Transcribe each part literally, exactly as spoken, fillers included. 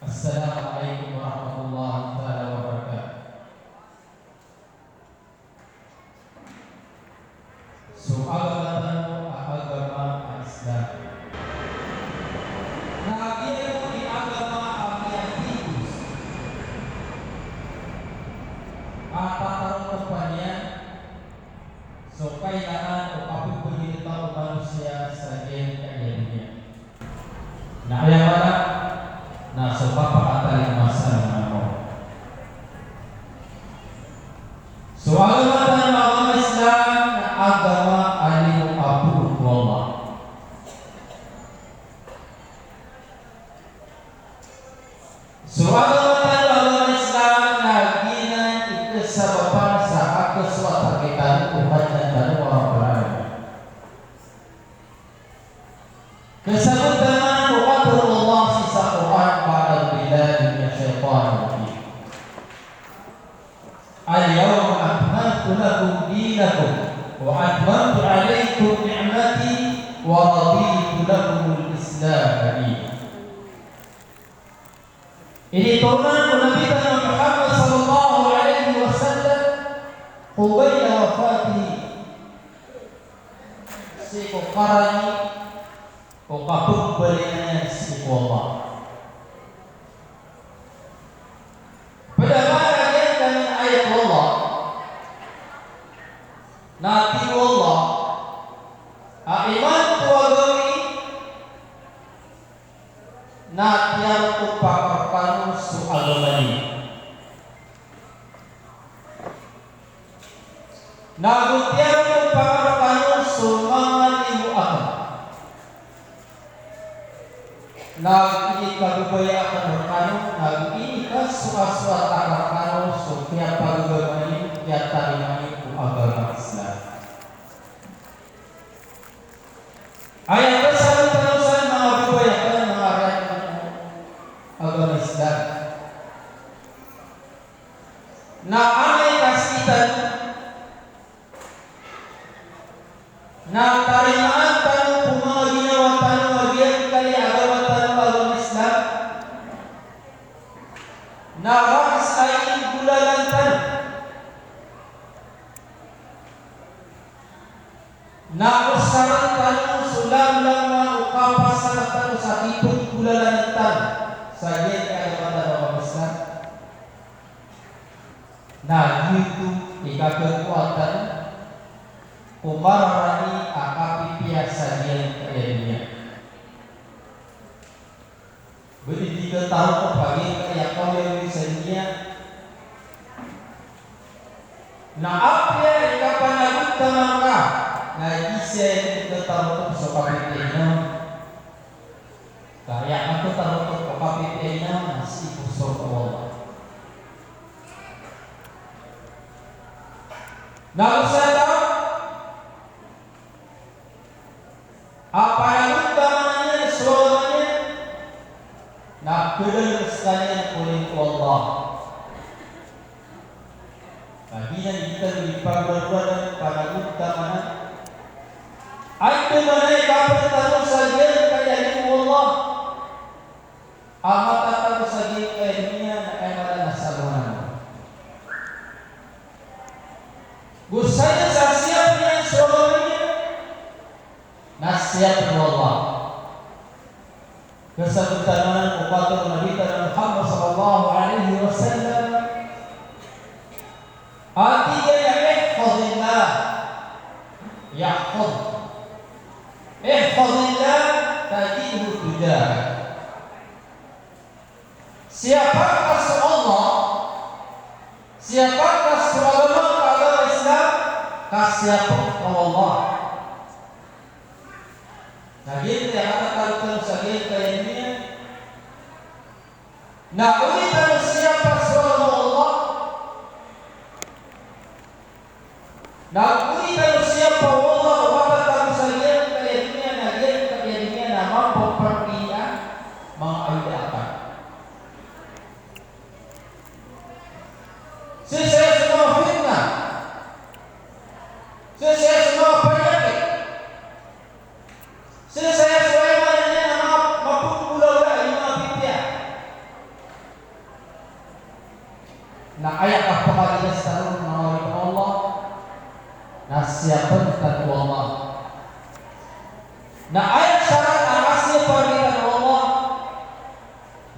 Assalamu alaikum warahmatullahi taala wabarakatuh. So agama tano a agama a Islam. Na giyoto i agama a miyatigos a tatarotop iyan so kailangan o kapagpagilita o manosiya sa giyangkaya doniya. Na aya maana na so kapakatalingoma sa manga mawri. So agama tano a agama Islam na agama a limo a phoon ko Allah. So agama tano a agama Islam na giyanan i kasabapan sa kasoat a kitab o Kadnan tano a Rabbul Alamin. Kasabapan o katharo o Allah sii sa Qur'an, ba'da a'udhu billahi minash shaytanir rajim. Al-yawma akmaltu lakum dinakum wa atmamtu alaykum ni'mati wa raditu lakumul Islama dina. Initoron o Nabi tano a Muhammad sallallahu alaihi wasallam ko baya a wafat iyan sii ko karani o kapagbalingan iyan sii ko Allah. Pd a maana niyan na aya ko Allah, na tig o Allah a imanto a gawii na tiyarotopa ko rkano so agama niyo. Nago tiyarotopa ko rkano so manga limo akn. Nago inikababaya akn rkano, nago inikasoasoat akn rkano so kiyapagagama niyo, kiyatarima niyo ko agama Islam. Aya kasabapan tano san, manga babay akn, manga rai akn, ko agama Islam. Na amay ka sii tano na tarimaan tano ko manga ginawa tano a giyangkaya agama tano a agama Islam, na rakes a inggolalan tano. Na osarn tano so lamlama o kapasang tano sa kipnggolalan tano sa giyangkaya agama tano a Islam. Na giyoto i kakhakowa tano ko mararani a kapipiya sa giyangkaya doniya. Ba di di khatarotop a giyangkaya kawiyawi sa doniya. Na apiya i kapanagontaman ka na di siya i khatarotop so kapipiya niyan. Ka aya khatarotop ko kapipiya niyan na sii ko sorga o Allah. Na go sa taw a panagontaman iyan so agama niyan, na kdang skaniyan ko limo o Allah. Kagiya giyoto i pagoragorag a panagontaman a andamanaya i kapd tano sa giyangkaya limo o Allah a matatago sa giyangkaya doniya na aya maana na sa lowan. Go sa aya sa siyap iyan so agama niyan na siyap o Allah. Kasabapan o katharo o Nabi tano a Muhammad sallallahu alaihi wasallam a tig iyan a, "Ihfazillah yahfazka, ihfazillah tajidhu tujahak." Siyapa ka so Allah, siyapa ka so agama, ka agama Islam, ka siyapa ka o Allah. Na giyoto i katharo tano sa giyangkaya doniya. Na o di tano siyapa so agama o Allah, na o di tano siyapa o Allah o matatago sa giyangkaya doniya, na giyangkaya doniya na mambo pn iyan a manga awid a akal. Sii saya so manga fitna, sii saya so manga panyakit, sii saya so aya maana niyan na manga, mapnggolawla i manga pipiya. Siyapn tano o Allah. Na aya sarat a kasiyapa rktano o Allah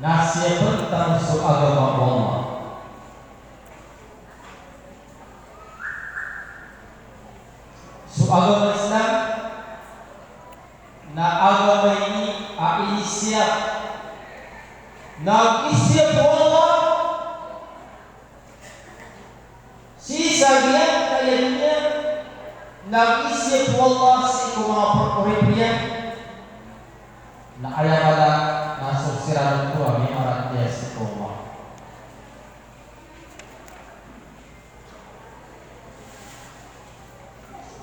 na siyapn tano so agama o Allah. So agama Islam na agama ini a inisiyap, na inisiyap o Allah sii sa giyangkaya doniya, na inisiyap o Allah sii ko manga pkhorip iyan, na aya mala na so siran oto a miyaratiyaya sii ko Allah.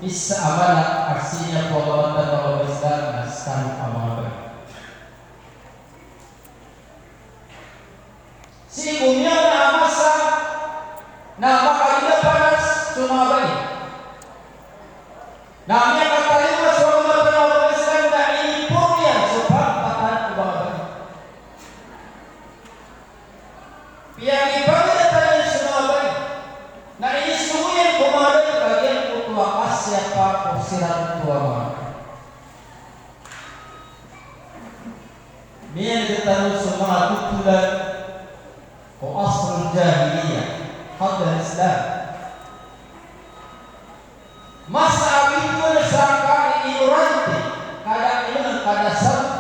Isa a mala a sii niyan pkhababatana o Islam na skano a manga bai. Sii ko miyaona a masa na makaliyo a panas so manga bai. Na miyakatalingoma so manga bai a Islam na iniporo iyan so pangkatan o manga bai. Piyakipangilatan iyan so manga bai. Na inisogo iyan ko manga bai ka giyangkoto a kasiyapa ko siran oto a manga bai. Miyailay tano so manga totolan ko asrul jahiliyyah qabla al-Islam. Masa a bitowan sangkai ignorante, kada a ilm, kada a sabot,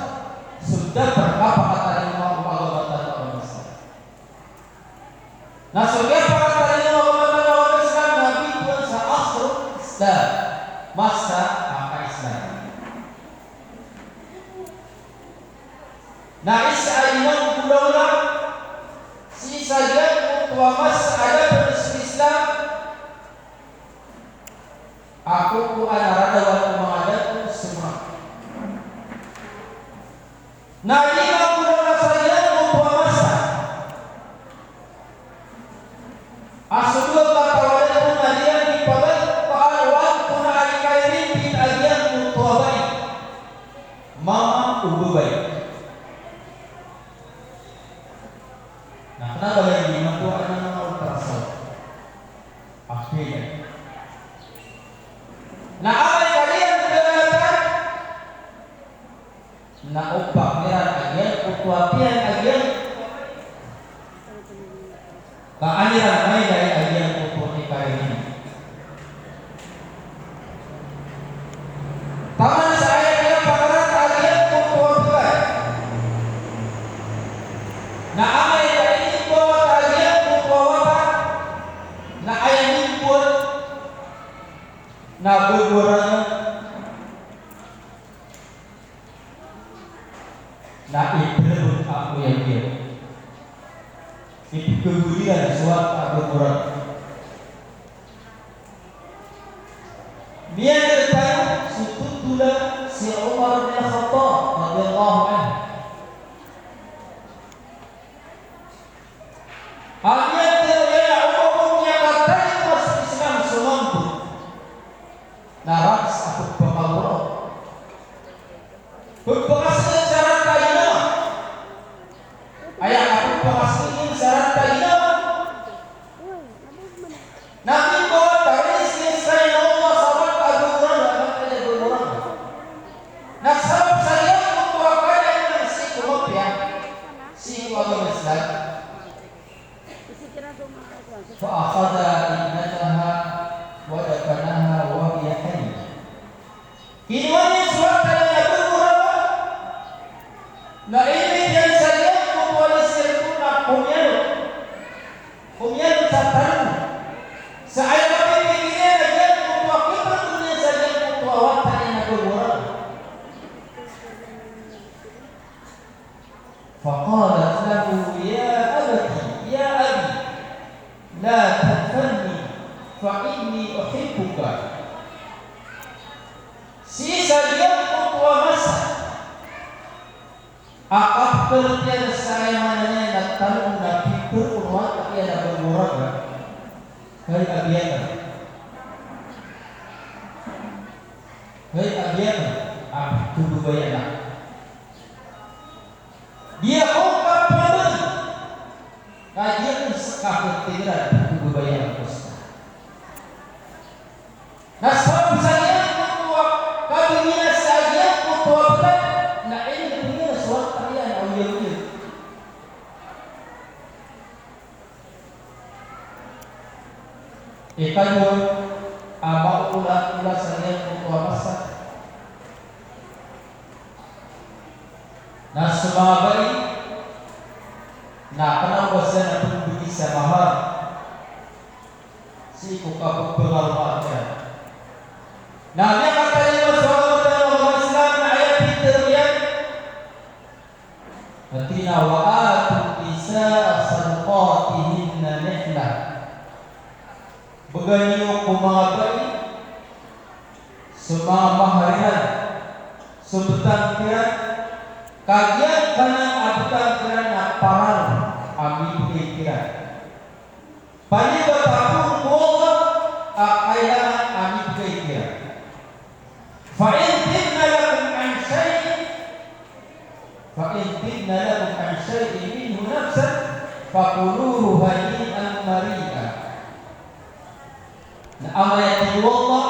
so da pn kapakatalingoma o agama tano a Islam. Na so kiyapakatalingoma o agama tano a Islam na bitowan sa asrul Islam, masa a ka-Islam. Na isa a inawgolaola sii sa giyangkoto a masa a da pn so Islam a kokowan a rarawan o manga dato so manga. Na inawgolaola sa giyangkoto a masa a so dowa kataw a dato na di iran di pagay, pagay o antonaa i kairimpit a giyangkoto a bai. Mama o babay. Na kna ba lagid imanto a manga ultrasound. Apiya. Na amay ka di iran pagatan, na opak iran a giyangkoto a piya a giya. Ka an iran mailay a giyangkoto i karimi. Taman sa aya kiyapakarat a giyangkoto a bgay. Na amay ka inimbawata a giyangkoto a wata, na aya inimbawat na bgoran. Na ipnbot a oyagoyag. Ipkhagoyagan so wata a bgoran. Miyailay tano so totolan si Umar bin Khattab radiyallahu anhu. Aya tero iyan a oba ko miyakatalingoma so Islam so mambo na rakhs a pphakaboro. Pphakasii sa rata a ginawa. Aya ka pphakasii sa rata a ginawa. Na mimbaw a taris iyan sa ino a sabat a gomorang, a mata a gomorang. Na sabap sa giyangkoto a kaya iyan sii ko mapiya, sii ko agama Islam. Fa akhadha ibnataha wa dafanaha wa hiya hayyah. Kinowa niyan so wata iyan a bgorawa, na inibit iyan sa giyangkoto a lisir oto na komiyanot. Komiyanot sa tano. Sa aya kapipikir iyan a giyangkoto a kipantod iyan sa giyangkoto a wata iyan a bgorawa. Faqalat lahu, "Ya abati, ya abi, la tadfanni, fa inni uhibbuka." Sii sa giyangkoto a masa a kapkhalat iyan sa aya maana niyan na tano na piporo o wata iyan a bgorawa. Hay abi akn. Hay abi akn. A pkhababayaan akn. Di ako kapamagad. Ka di ako ska pthiran ko babaya ko ska. Na sabap Ikadowa a maolaola sa giyangkoto a masa na so manga bai na kna o ba siran na pmbgi sa mahar sii ko kapphangalomaan iran. Na miyakatalingoma so agama tano a Islam na aya pitharo iyan, a tig iyan a, "Wa atun nisaa sadaqatihinna nihlah." Bgan iyo ko manga bai so manga mahar iran, so btang kiran, ka giyangkanan a btang kiran na paralo a mibgay kiran. Paliyo ba ta pn ko Allah a kailangan a mibgay kiran. Fa in tibna lakum an shay'in, fa in tibna lakum an shay'in minhu nafsan, fakuluhu hani'an mari'a. Na amay a tig o Allah,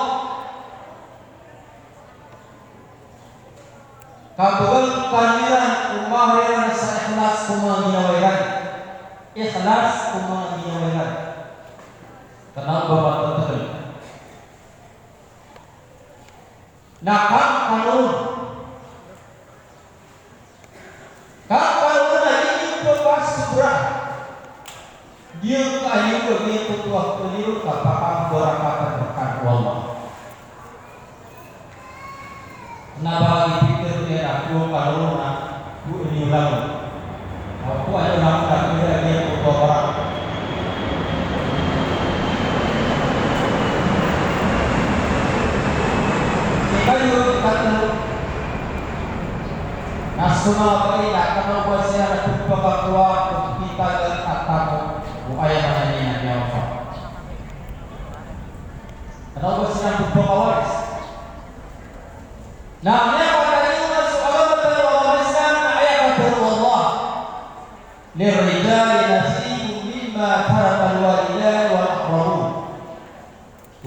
ka bgan kano iran o mahar iran sa ikhlas ko manga ginawa iran. Ikhlas ko manga ginawa iran. Kna o ba matatagal. Na kano, kano. Kano na di niyo pkasobra. Di niyo kano, di niyo pkhakowa niyo, ka pakabarakatan rkano o Allah. Na ba di pitharo iyan a kano na bo niyo langon. Aw ko aya na manga pira iyan ko tawara. Ikadowa, ikatlo, na so manga bai na kna o ba siran na pphakakowa ko pitagan a tamok o aya maana niyan na miyawafa. Kna o ba siran pphakawaris. Na miyakatalingoma so agama tano a Islam na aya katharo o Allah, "Lirrijali nasibun mimma tarakal walidani wal aqrabun,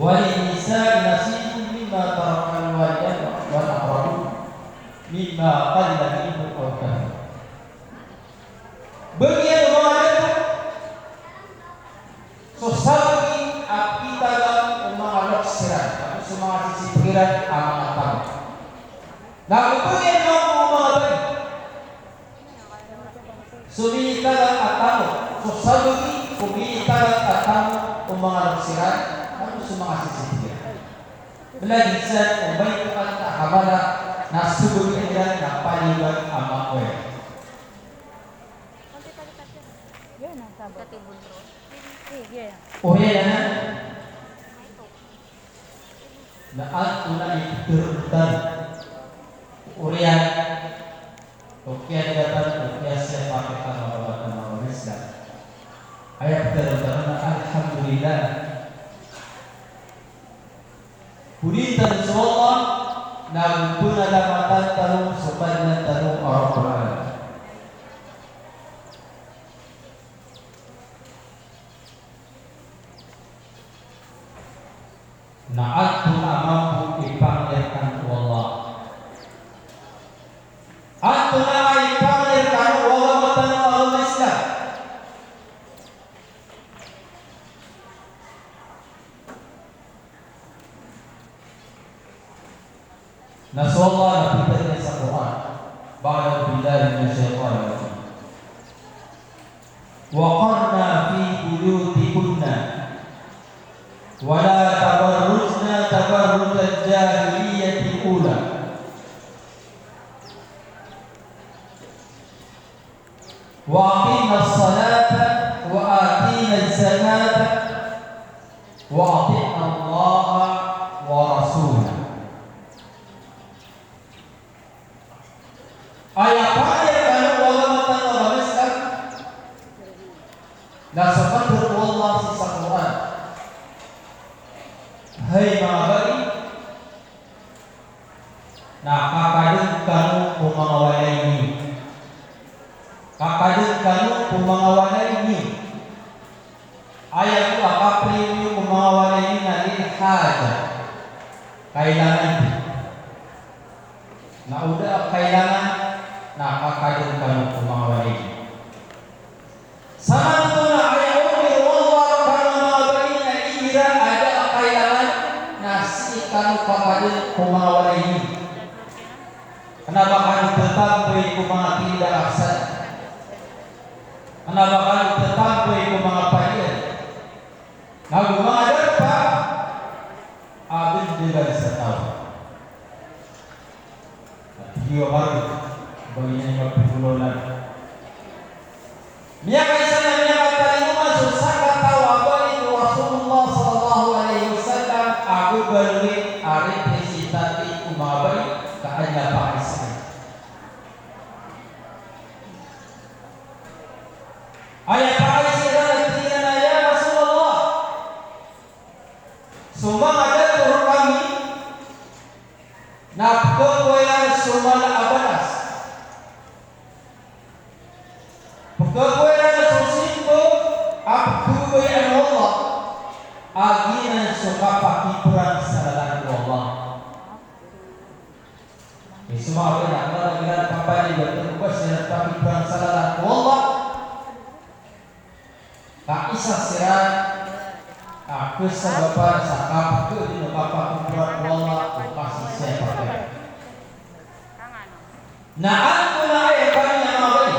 walin nisa'i nasibun mimma tarakal walidani wal aqrabun, mimma qalla minhu aw kathur." Bagian o manga dato so sabagi a pitagan o manga loks iran, ago so manga sisipeg iran a manga tamok. Na bagian mambo o manga bai so minitagan a tamok, so sabagi o minitagan a tamok o manga loks iran, ago so manga sisipeg iran. Lagid san o maito a hamala na so bagian iran na paliyogan a manga bai. Oriyan anan na antonaa i ptharoon tano, oriyan o kiyadatan o kiyasiyapa tano a manga Islam. Aya ptharoon tano na alhamdulillah. Puriyan tano so Allah na go pnalamatan tano so Kadnan tano a Rabbul Alamin. Na antonaa mambo i pangni rkano o Allah? Antonaa i pangni rkano o Allah, matan o Allah Islam? Na so Allah na pitharo iyan sa Qur'an, ba'da a'udhu billahi minash shaytanir rajim. Wa qarna fi buyutikunna wa la tabarrajna tabarrujal jahiliyyatil ula. Wa aqimnas salata wa atinaz zakata wa ati'nallaha wa rasulah. Aya pangni rkano o Allah, matan o Allah Islam, na so katharo o Allah sii sa Qur'an, hay manga bai, na kakadg kano ko manga walay niyo. Kakadg kano ko manga walay niyo. Aya bo a kapriyo niyo ko manga walay niyo na lil haja, kailangan. Na o da a kailangan, na kakadg kano ko manga walay niyo. Samanoto na aya oto o Allah rkano a manga bai na igira a Kano kapadalm ko manga walay niyo. Kna ba kano tatagoy ko manga kilid a kapsad. Kna ba kano tatagoy ko manga padiyan. Nago manga darpa a bndgan sa taw. Tig iyan a maro, ba iyan i mapikolalan. Miyakaisa na miyakatalingoma so sakataw a bali ko Rasulullah sallallahu alaihi wasallam a babaloy a representative o manga bali ka aya pakaisa iyan. Aya pakaisa iyan na tig iyan a, "Ya Rasulullah, so manga dato rkami na pkhakowa iran so mala a balas. Pkhakowa iran so simba a pkhababayaan o Allah, a giyanan so kapakiprang sa lalan o Allah." Iso manga bali na kna ba iran papadalm a tano ba siran pakiprang sa lalan o Allah. Ka isa siran a khasabapan sa kapkhaadn o kapakiprang o Allah ko kasisiyapa iran. Na antonaa i ba niyan manga bali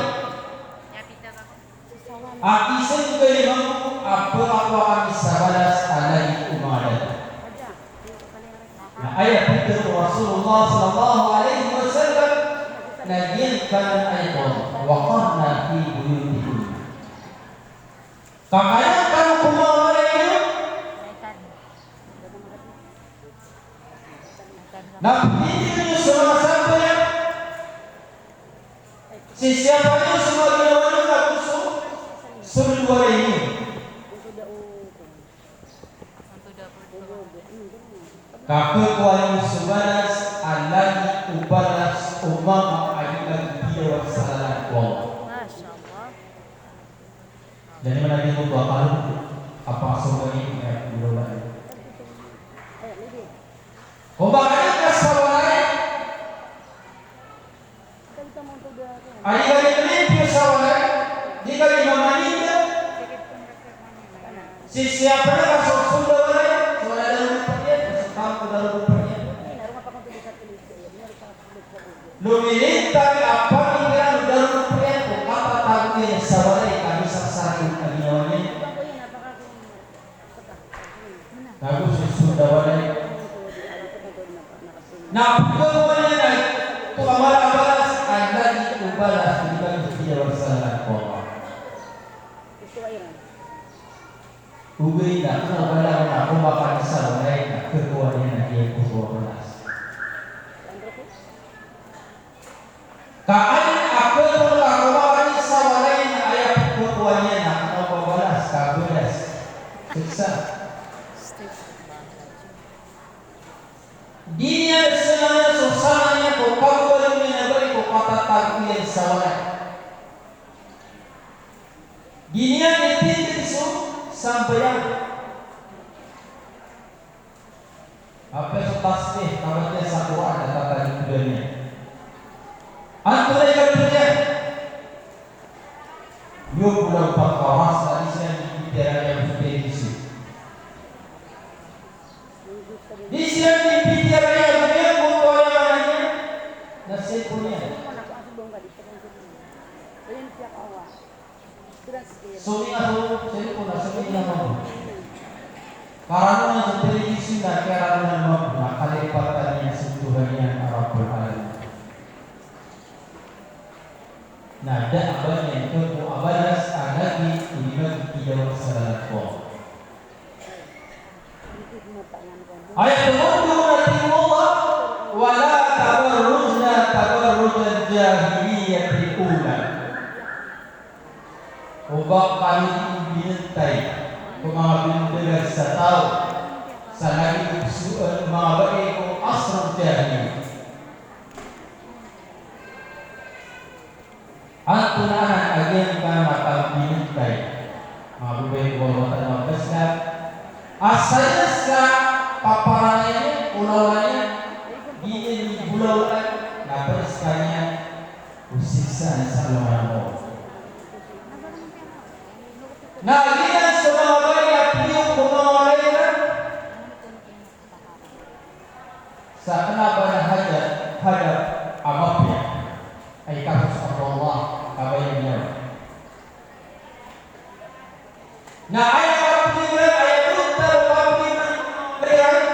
a isnggayn mambo a pkhakowa kami sa balas a lagid o manga dato. Na aya pitharo o Rasulullah sallallahu alaihi wasallam na giyangkanan a aya ko, "Wa qarna fi buyutikunna." Ka kaya kano ko manga walay niyo na ptindgn iyo so manga samba niyan. Sisiyapa niyo so manga ginawa niyo nago so sold o walay niyo. Ka khakowa niyo so balas a lagid o balas o mama a di magpiyawa sa lalan o Allah. Masha Allah. Dn i managikoto a kaloko a pasogani a ginawa. Ko ba ka di ka sa walay, a di ka di mlimpyo sa walay, di ka di mamaninda. Sisiyapa ka so sold a walay, so walay a darpa iyan, so tampo a darpa iyan. Lomilintang a pamikiran o darpa iyan ko kapatag iyan sa walay ka misasarin a ginawa niyan. Nago so sold a walay na pkhakowa niyan a ito a mala a balas a lagid o balas o di ba di piyawa sa lalan o Allah. Ogaid na kna ba langon a komakan sa walay na khakowa niyan a giyangkoto a balas. Ka an a khakowa, komakan sa walay na aya pkhakowa niyan na kna ba balas ka balas. Siksa. Di niyan sangkanan so sala niyan ko kababaloy niyan a bali ko katatago iyan sa walay. Di niyan itindg so sambayang. Apiya so tasbih, kabatiya sa Qur'an, na tatagipdan iyan. Antonaa i kabatiya niyan? Iyo, bolaw pakawas, na di siran di pitiara iyan so telebisyon. Di siran di pitiara iyan so telebisyon, na cellphone iyan. Somiya so cellphone na somiya mambo. Karanoman so telebisyon na karanoman mambo na kalipatan iyan so Tuhan iyan a Rabbul Alamin. Na da a ba niyan khakowa a balas a lagid o di magpiyawa sa lalan o Allah. Aya pitharo o Allah, "Wa la tabarrajna tabarrujal jahiliyyatil ula." O ba kano di binntay ko manga bndagan sa taw sa lagid o pzowaan o manga bai ko asr al-jahiliyyah. Antonaa a giyangkanan a kabinntay, manga babay ko manga wata, manga basla, a saya sa paparangayan iyan, olaola niyan, di niyan bolawalan, na pd skaniyan o siksa sa alongan o. Na giyanan so manga babay a piliyo ko manga walay iran. Sa kna ba na hadap, hadap a mapiya. Ay kaso sa Allah, kabaya niyan. Na aya kapiliran, aya kapiliran, kapiliran.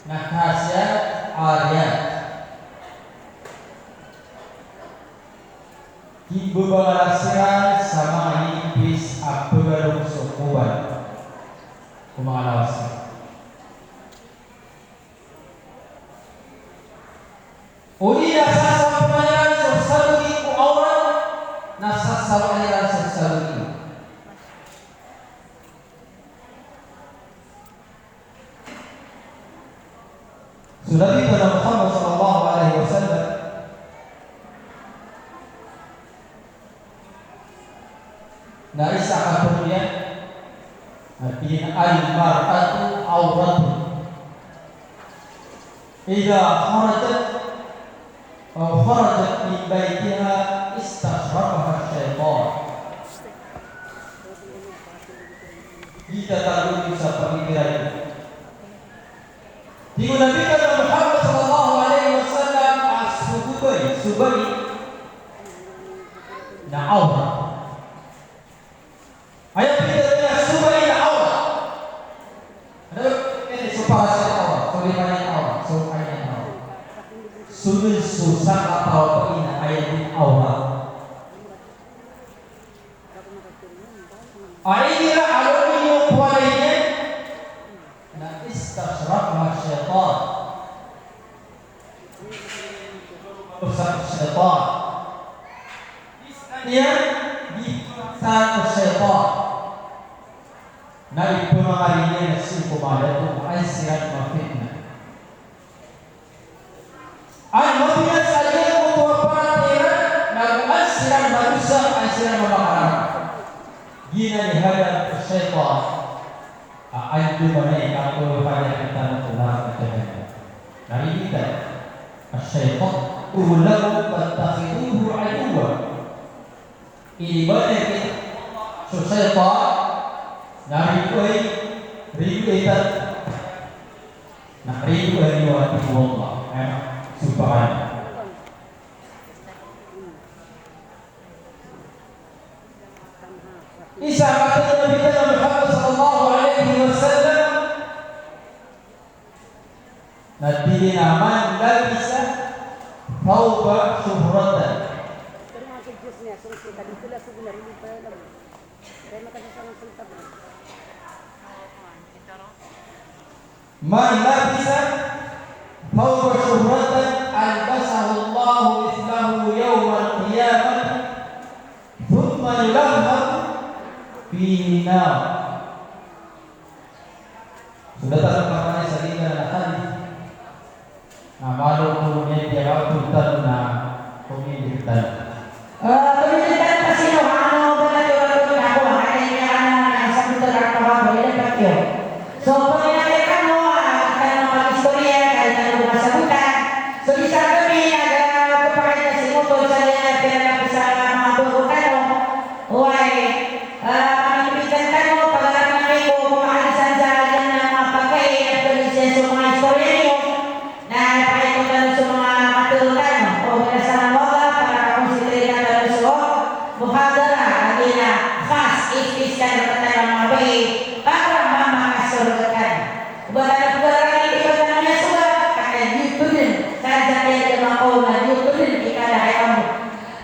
Na khasiyat a riyad. Kimbabangala siran sa manga nipis a pgarong so kobal ko manga lawas iran. Odi na sasabayan iran so sabagi ko awrat, na sasabayan iran so sabagi. So Nabi tano Muhammad sallallahu alaihi wasallam, na isa a katharo iyan, na tig iyan a, "Al-mar'atu awratun. Idha kharajat aw kharajat min baytiha istashrafaha ash-shaytan." Di tatago sa pamikiran. Tig o Nabi tano Muhammad sallallahu alaihi wasallam a so bai, so bai na awrat. Aya pitharo iyan a so bai na awrat. Anda ba ini so paras iyan a awrat, so lima iyan a awrat, so kain iyan a awrat. So dn so sakataw a bai na aya dn awrat. Aya igira a lolog iyan ko walay niyan na istashrafaha ash-shaytan. Sa shaytan. Isa niyan di sa shaytan. Na ipmangari niyan sii ko mala ko an siran mafitna. An mabinasa iyan ko paratiyaya iran, na go an siran madosa, an siran mamakararangkap. Giyanan i hadap o shaytan a andamanaya i kapolowaan iyan rktano ko naraka jahannam. Na riwayat, "Ash-shaytanu aduwwun lakum fattakhidhuhu aduwwa." Ini ba na so shaytan na ridoay, ridoay ta, na ridoay niyo a tig o Allah, eh, so pakan. Isa a katharo o Nabi tano Muhammad sallallahu alaihi wasallam, na tig iyan a, "Man labisa thawba shuhratan." "Man labisa thawba shuhratan albasahu Allahu mithlahu yawmal qiyamah, thumma yulahhadu fihi an-nar." So da tano kapanay sa giyanan a hadith. Na malo ko niyan di a kapthoon tano na komindi tano. Eh, komindi tano kasi no, ano, ba na tawag ko na ako, ano, ano, ano, ano, sa punto na ako, ha, ba, ilan ba kayo? So, pag inakay tano, ah, tano mag-istorya, kaya tano masagutan. So, isa kami, nag-, ah, kapakita si Moto, sa liyan, pira na sa mga bago tano. Why? Ah, kami kapitan tano, pag-aarap na kayo, kung makalisan sa liyan na mga pagkain, at pag-istorya sa mga istorya niyo. Na ipakita tano so manga matharo tano, o binasahan o Allah, para kakonsentrate tano so muhadara, a giya khas, special rktano a manga bai, para mamakas so rktano. O ba tano pgararangit, o ba tano miyasowa, ka giyoto dn, sa giya makaoma, giyoto dn i kala a ikamoto.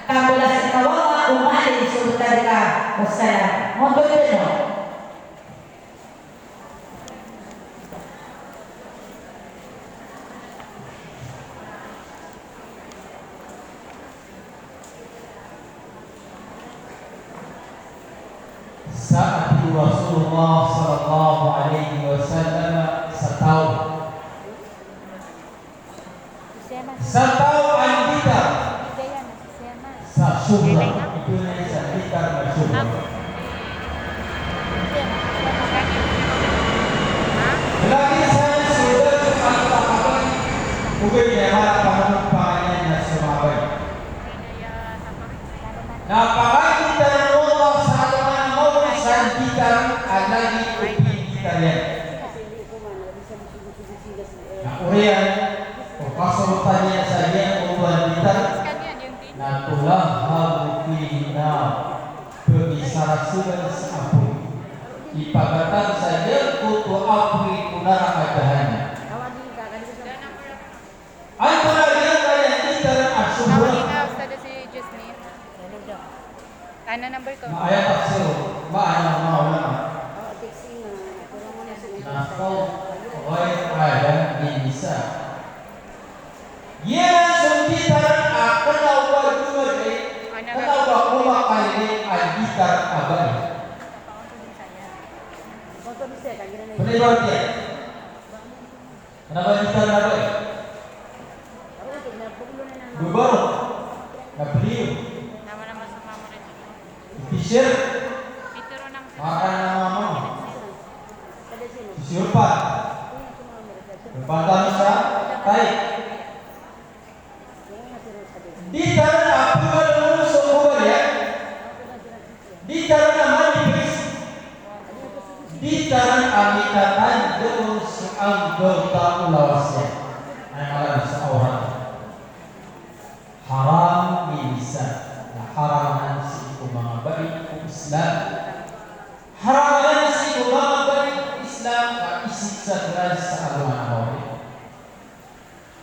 Ka bolasan ka o Allah, o maalin so rktano ka. Wassalam. Moto dn o. Sa a tig o Rasulullah sallallahu alaihi wasallam sa taw Sa taw a nditar sa shuhra, ito na isa nditar na shuhra. Lagid sa so dato a taw a kabaya, ogaid na mala a pampanganin na so manga baya. Na panganin tano o Allah sa alongan a maori sa nditar a lagid o pindi Tariyan. Na oriyan o kasorotan iyan sa giyangkoto a gitar na tulahhabu fihin nar, pkisarasgan sa apoy. Ipagatang sa giyangkoto a apoy ko naraka jahannam. Antonaa i gitar a sobra? Ano number ko? Maana tafsir, maana manga ulama. Na sawt ghayr adan lin nisa. Giyanan so gitar a kna o ba domadait, kna o ba komakalilid a gitar a bai. Pn ibarat iyan. Kna ba gitar a bai? Bobaro. Na beliyo. T-shirt. Maana mama. T-shirt pa. Pantalon sa tai. Di tanan a pmalomoso ko bariya. Di tanan a manipis. Di tanan a mitatandg on so anggawta o lawas iyan. Aya maana sa awrat. Haram lin nisa. Na haram anan sii ko manga bai ko Islam. Haram anan sii ko manga bai ko Islam a isiksa kiran sa alongan a mawri.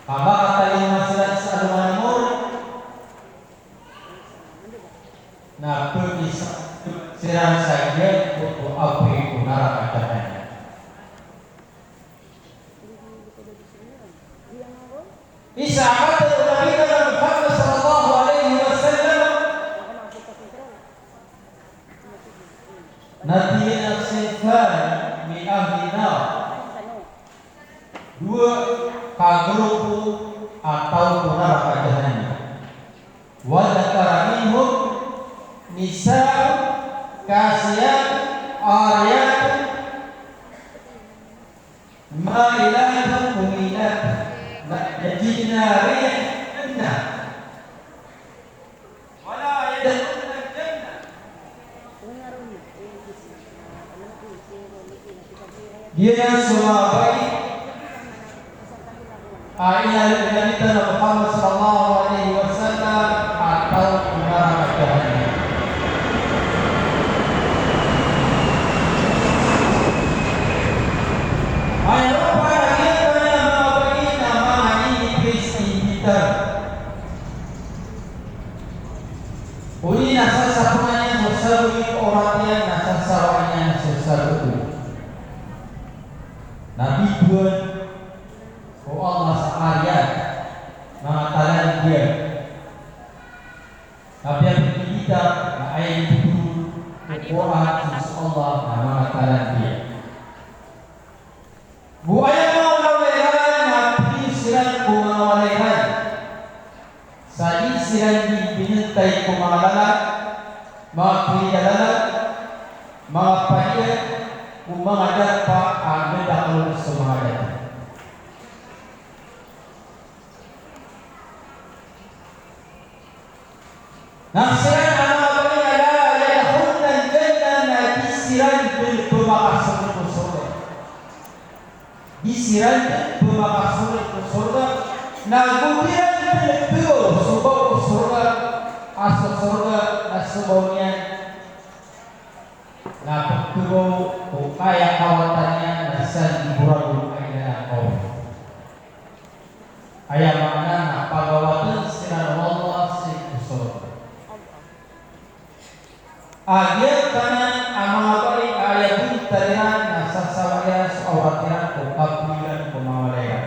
Ka makatalingoma siran sa alongan a mawri na pkisarasgan siran sa giyangkoto a apoy ko naraka jahannam. Isa a katharo o Nabi tano a Muhammad sallallahu alaihi wasallam na tig iyan a sinfani min ahli nar. Dowa ka grupo a taw ko naraka jahannam. Wa dhakara minhum nisa'un kasiyatun 'ariyatun ma'ilatun mumilat la yajidna rihal jannah. Giyanan so manga bai a inaloy o Nabi tano a Muhammad sallallahu alaihi wasallam a taw ko naraka jahannam. Aya ropaan a giyangkanan a manga bai na manga inipis, ingitar. Odi na sasapongan iyan so sabaad o awrat iyan, na sasawaan iyan so sabaad na bitowan o Allah sa ariyat, manga talandiya. Na apiya pn ingitar na aya initoron o Qur'an sii ko Allah na manga talandiya. Go aya manga walay iran na piliyo siran ko manga walay iran. Sa di siran di binantay ko manga lalan, manga kilid a lalan, manga padian, o manga darpa a madakl on so manga dati. Na siran a manga bai a la yadkhulna al-jannah, na di siran dn pmakasold ko sorga. Di siran dn pmakasold ko sorga. Na go di ran dn pgaw so baw ko sorga, a so sorga na so baw niyan na pkhabaw ko kiyakawatan iyan na san di boragon a inalakaw. Aya maana na pagawatn siran o Allah sii ko sorga. A giyangkanan a manga bai a aya bontal iran na sasawaan iran so awrat iran ko kapoon iran ko manga walay iran.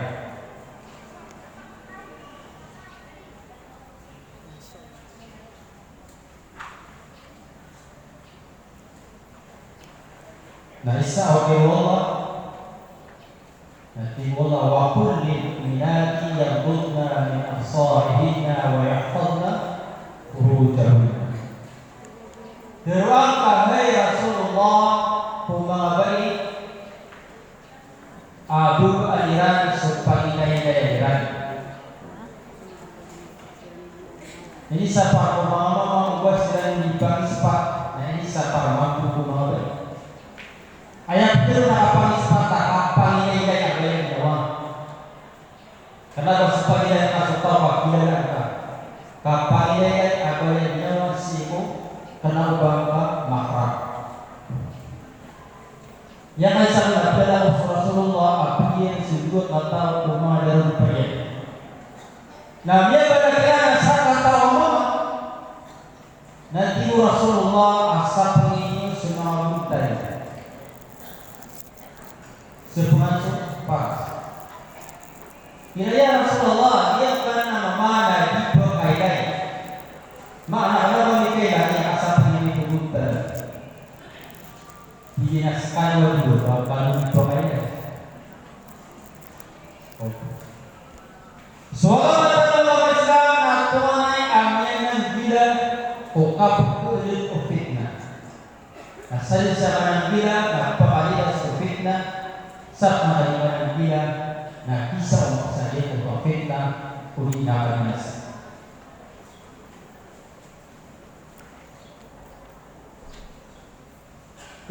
Na isa a wagi o Allah, na tig o Allah, "Wa qul lil mu'minati yaghdudna min absarihinna wa yahfazna furujahunna." Tharoa ngka, hay Rasulullah, ko manga bai a babaan iran so paginainaya iran. Inisapar ko manga mama o ba siran di pangispa, na inisapar mambo ko manga bai. Aya pitharo na Aya kaisa na piyalagos o Rasulullah a pagiyai so dowa kataw ko manga darodopa iyan. Na miyabalak iyan a sakataw a mama, na tig o Rasulullah a sapngi niyo so manga bontal iyan. Sapngan so paras. Tig iyan, "Ya Rasulullah, giyangkanan a mama na di pkailay." Maana, kna ba mikailay a sapngan iyan so bontal. Tig iyan a skano a di ba, ba, ba di pkailay. Okay. So agama tano a Islam na tonganay a miyananggila o kapkhailay o fitnah. Na sadn sa mananggila na pkhailay so fitnah, sa pkhailay mananggila na isa o makasadn o fitnah, o di na kabinasa.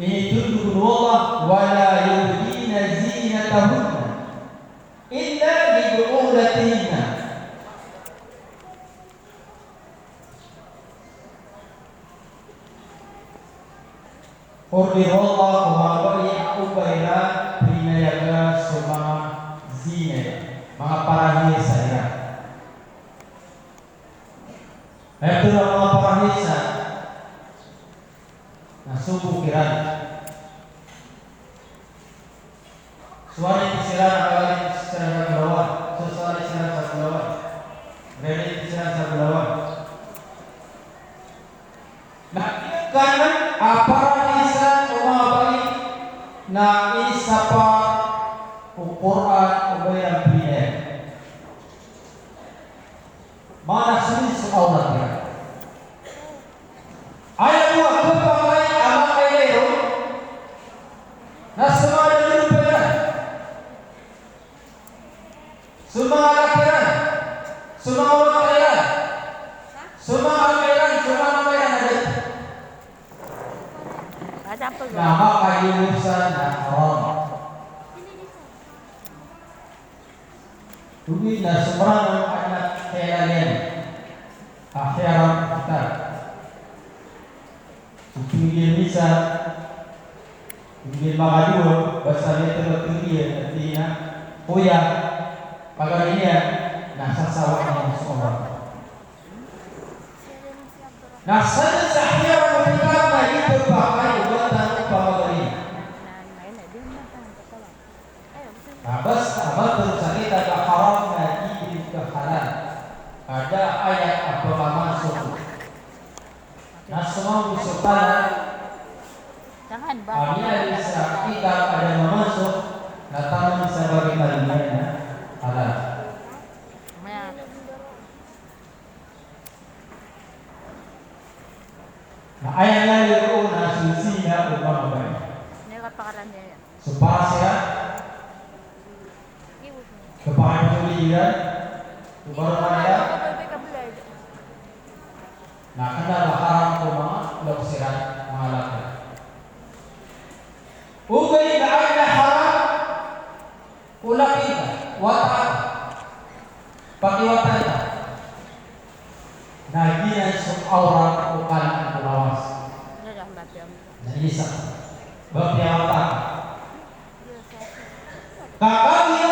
Initondog o Allah, "Wala yubdina zinatahunna illa li bu'ulatihinna." Order o Allah ko manga bai a oba iran pinayaga so manga zina iran, manga parahiyasan iran. Aya pira a manga parahiyasan na sogo kiran. So ari siran, ari siran sa golawan, so ari siran sa golawan, ari siran sa golawan. Na giyangkanan a parahiyasan o manga bai na inisapar o Qur'an o ba iran pinayaga. Maana, sii so awrat iran. Aya bo a kapakay a makailay ron na so manga darodopa iran, so manga laki iran, so manga wata iran, so manga ama iran, so manga ama iran, na da. Na makailay san na haram. Ogaid na so mranaw a adn a kiyalaliyan a hiram o kitab. So tig iyan a isa, tig iyan a makadowa, basta miyatero a tig iyan a tig iyan a, "Oya, pagari niyan na sasawaan iyan so Allah." Na sadn sa hiram o kitab na di pphakay o ba tano pamagari. Na basta a matero sa kitab a haram na di dn kahalal. Ka da a ayat a pkamasok. Na so mambo so halal a miyaaloy sa kitab a da mamasok, na taman sa bagay a miyaaloy na halal. Na aya lalayon na so zina o manga bai. So paras iyan, so paras iyan, so paras iyan. Na kna ba haram ko manga loks iran, manga laki. Ogaid na aya haram ko laki ka, wata ka, pakiwata ka, na giyanan so awrat o kna ko lawas. Na isa, ba piyawata ka. Ka kagiya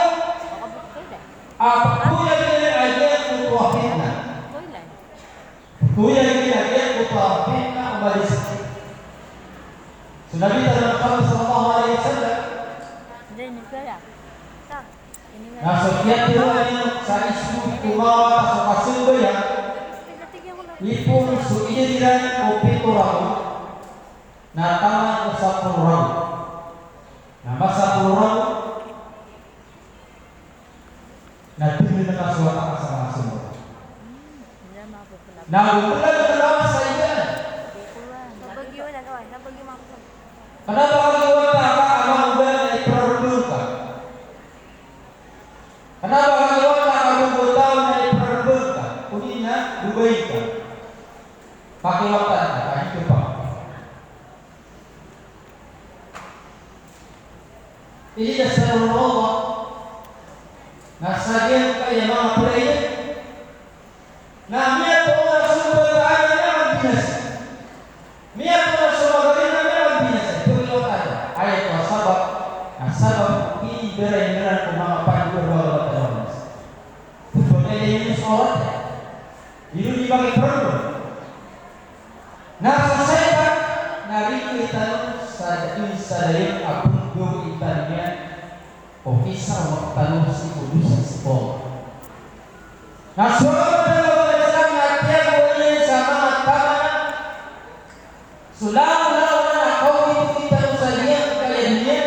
a pkhoyag iyan a giyangkoto a fitnah. Pkhoyag iyan a giyangkoto a fitnah o malisan. So Nabi tano a Muhammad sallallahu alaihi wasallam na so kiyatharoa niyan sa isbo ko manga wata so kasambayang, ipoon so idad iran o pito ragon na taman o sapolo ragon. Na masapolo ragon na dn ka so wata ka sa manga sombo. Na go pn a lawas sa iyan. Kna ba kagiya wata ka a manga oba na iprarmbn ka. Kna ba kagiya wata ka a manga oba na iprarmbn ka. Odi na go bai ka. Pakiwata ka, ka di ka pa. Ini da sa Allah na sa giyangkaya manga pd a aya na miyatoon a so mbataan na miyabinasa. Miyatoon a so magarin na miyabinasa. Ito iyo tayo. Aya ko sabap Sa dayag a pndo i tano niyan o isa a wakto tano sii ko dosa sii ko Allah. Na so manga Islam na tiyagoan iyan sa manga taman a so langolangon a kaogitogit tano sa giyangkaya doniya,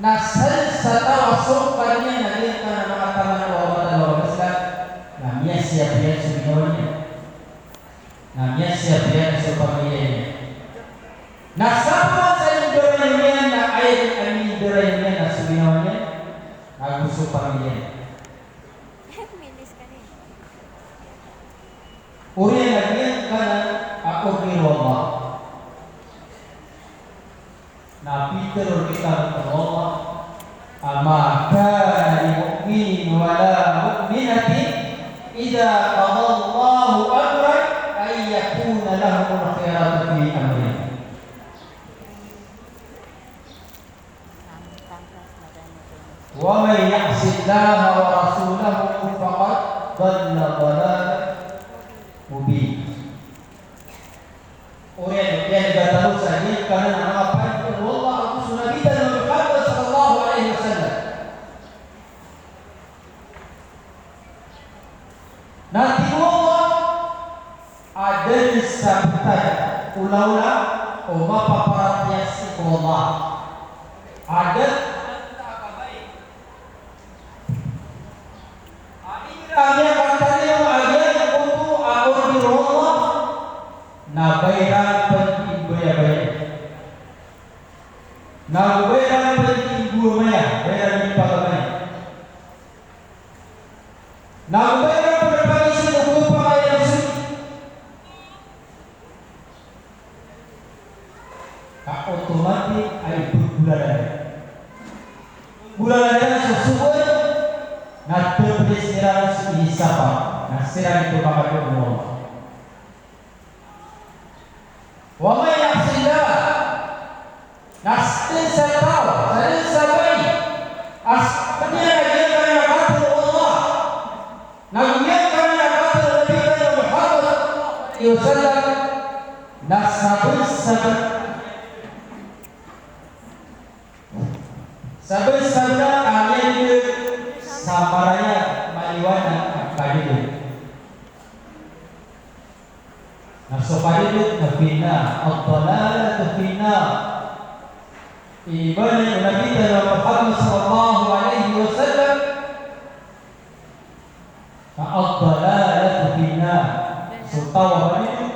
na sadn sa taw a sompaan iyan a giyangkanan a manga taman a manga Islam, na miyasiyap iyan so ginawa niyan. Na miyasiyap iyan so pamilya niyan. Na sabap sa indorayon iyan na aya dn a indorayon iyan na so ginawa niyan, na go so pamilya niyan. Oriyan a giyangkanan a order o Allah. Na pitharo rktano o Allah a, "Ma kana li mu'minin wa la mu'minatin idha qada Allahu amran an yakuna lahumul khiyaratu min amrihim." "Wa man ya'sillaha wa rasulahu faqad dalla dalalan mubina." Oriyan, oriyan a giyangkanan a manga pitharo o Allah ago so Nabi tano a Muhammad sallallahu alaihi wasallam. Na tig o Allah a da dn sa btad olaola o mapaparatiyaya sii ko Allah. A da dn sa btad a kabaya a igira a miyakatarima a giyangkoto a order o Allah, na ba iran pn di mbayabaya. Na go ba iran pn di mbagamaya, ba iran di mbagamaya. Na go ba iran pn di pagizaan o kapakay a mosik. Ka automatic a iphagolalan iran. Pagolalan iran so sogoan, na tpd siran so inisapa, na siran i pphakadowa o Allah. Wa man ya'sillah, na sadn sa taw, sadn sa bai a sii niyan a giyangkanan a katharo o Allah, na giyangkanan a katharo o Nabi tano a Muhammad sallallahu alaihi wasallam, na sabnsabn, sabnsabn a miyadalm sa marayag, maliwanag a kadalm. Na so kadalm na finnar, ad-dalalatu finnar. Inibaloy o Nabi tano a Muhammad sallallahu alaihi wasallam na ad-dalalatu finnar. So taw a kadalm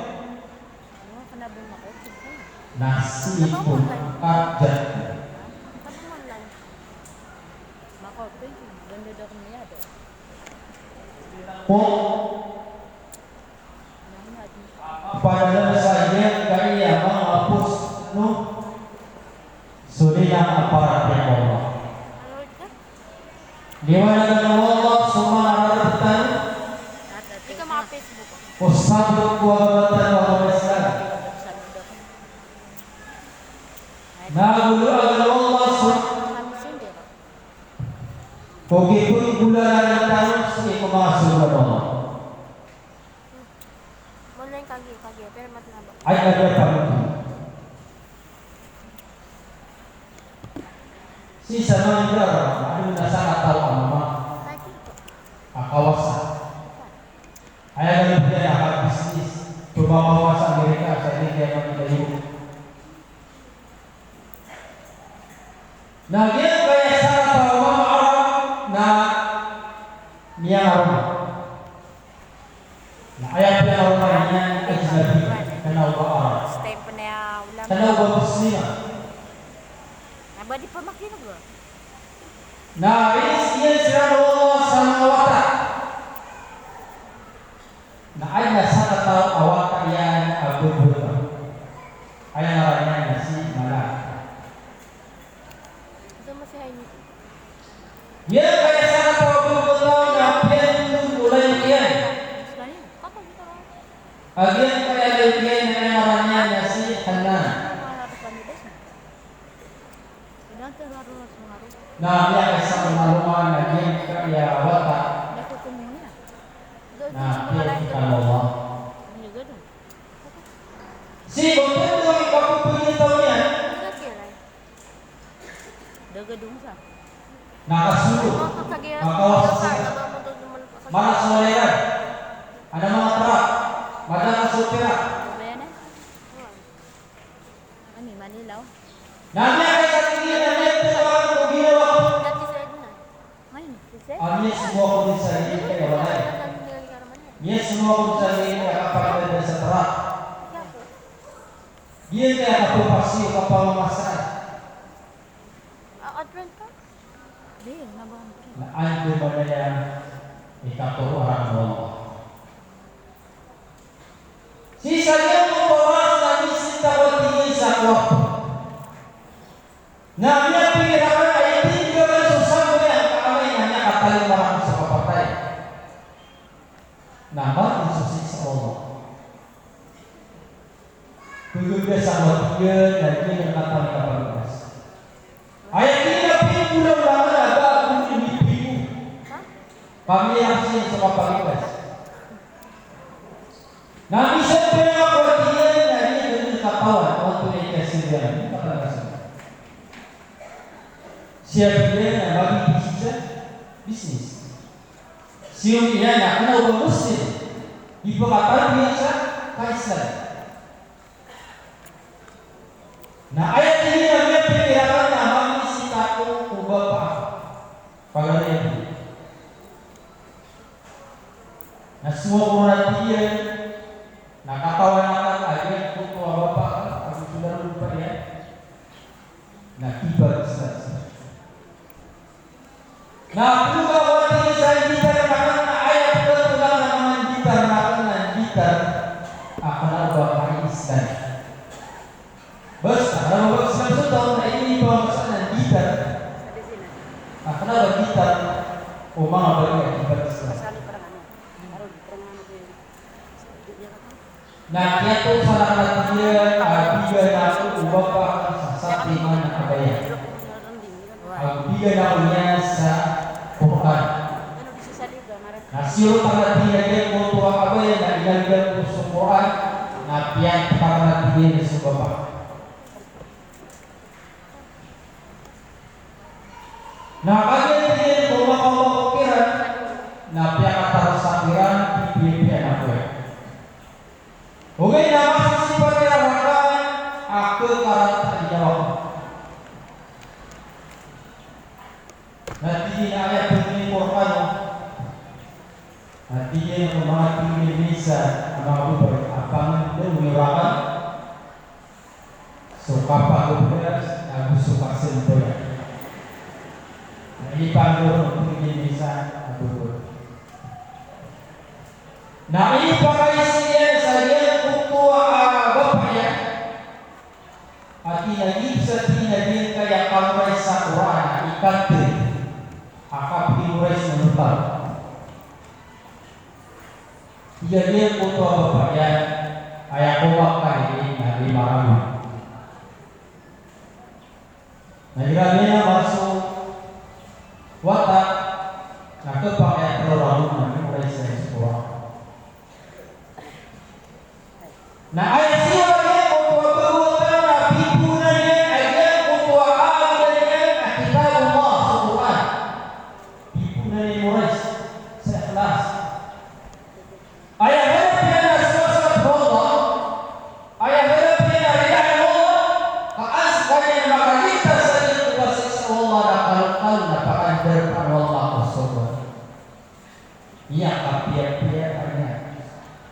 na sii ko naraka jahannam. Ko padalm sa giyangkaya manga post, no? So di na aparat iyan o Allah. Liwanagan o Allah so manga raratan ko sabot ko agama tano a agama Islam. Na golalan o Allah so ko kipnggolalan tano sii ko manga sogo o Allah. Aya a pamangni. Sii sa manga, adn a sakataw a mama a kawasa. Aya a manga business, so manga kawasa Amerika, sa India, manga Europe. Na giyangkaya sakataw a mama a Arab na miyangaroma. Na aya piyangaroma niyan na ajnabi, kna o ba Arab, kna o ba Muslim. Na rizki iyan siran o Allah sa manga wata. Na adn a sakataw a wata iyan a bebetaw. Aya ngaran iyan na si Malak. Giyangkaya sakataw a bebetaw na piyanothol o layok iyan. A giyangkaya layok iyan na aya ngaran iyan na si Hannan. Na miyakaisa ko manga roma na giyangkaya wata na piyakikal o Allah. Sii ko pndo i kapepegitaw niyan Dagadong sa. Na kasold, na kawas, manas o lairan, adn a manga trak, madakl so pirak. Ano, Manila, o. Na miyakaisa tig iyan a miyatero ako ko ginawa ko. Ano, smoke ko dn sa giyangkaya, wala. Miyasmoke ako sa giyangkaya kapagdadaan sa trak. Giyangkaya kapapasiyo, kapamamasaan. Na andamanaya i katoroa rakn o Allah. Sii sa giyangkoto a oras na misinta ko, tig iyan, sa kowarto. Na miyapikir akn a aya tig iyan a so sambayang ka amay na miyakatalingoma rakn so kapatay na mataan so siksa o Allah. Pgagasan ko, tig iyan, na di akn katawan i kapagagasan. Aya tig iyan a piyagolaola akn a ba akn inipiko. Pamilya ko sii so kapagagasan. Na misambayang ako, tig iyan, na di akn katawan o antonaa i kasambayang, di akn katawan. Sii, tig iyan, na mabibisnis sa business. Sii, tig iyan, na kna o ba Muslim, di pkataro iyan sa ka-Islam. Na aya tig iyan a miyapikir akn na mamisita ako ko bapa akn. Pagari akn. Na so ako na, tig iyan, na katawan akn a giyangkoto a bapa akn, ago so lalaw a bapa iyan, na kipag-Islam. Na pmba ko, tig iyan, sa nditar akn, na aya pkhatol akn a manga nditar akn na nditar a kna o ba ka-Islam. Basta, na mabagsak so taw na inipamasa na nditar a kna o ba nditar o manga bali a kipag-Islam. Na kiyatosan akn, tig iyan, a bigan ako o bapa akn sa satiman a abaya. Ago bigan ako niyan sa Qur'an. Na siyot akn, tig iyan, a giyangkoto a abaya na inalgan ko so Qur'an, na piyantk akn, tig iyan, so bapa. Na kagiya, tig iyan, ko makaoma ko kiran, na piyakataro sa kiran, pipiya-piya na ko iyan. Ogaid na masisipat iran rakn a khakarata i ginawa ko. Na tig iyan a aya pn i Qur'an, na tig iyan ko manga, tig iyan, misa a manga babay a pangndao niyo rakn so kapagobras ago so kasambayang. Na ipangndao, tig iyan, misa a babay. Na ipakaiza iyan sa giyangkoto a bapa iyan a tig iyan a giya sa, tig iyan, a giyangkaya kamemorize sa Qur'an a ikatlo a kapemorize o taw. Tig iyan a giyangkoto a bapa iyan, aya komakan iyan na lima ragon. Na igira niyan a maso wata, na khapakay a tlo ragon na memorize iyan so Qur'an. Na aya siyowa niyan giyangkoto a bago a taw na pipoon iyan a giyangkoto a awid iyan a Kitabullah, so Qur'an. Pipoon iyan, memorize sa ikhlas. Aya harap iyan na so sowasowat o Allah, aya harap iyan na rida o Allah, ka an skaniyan makaligtas sa giyangkoto a siksa o Allah na kalokalo na pakandarpa o Allah ko sorga. Aya kapiyapiya niyan.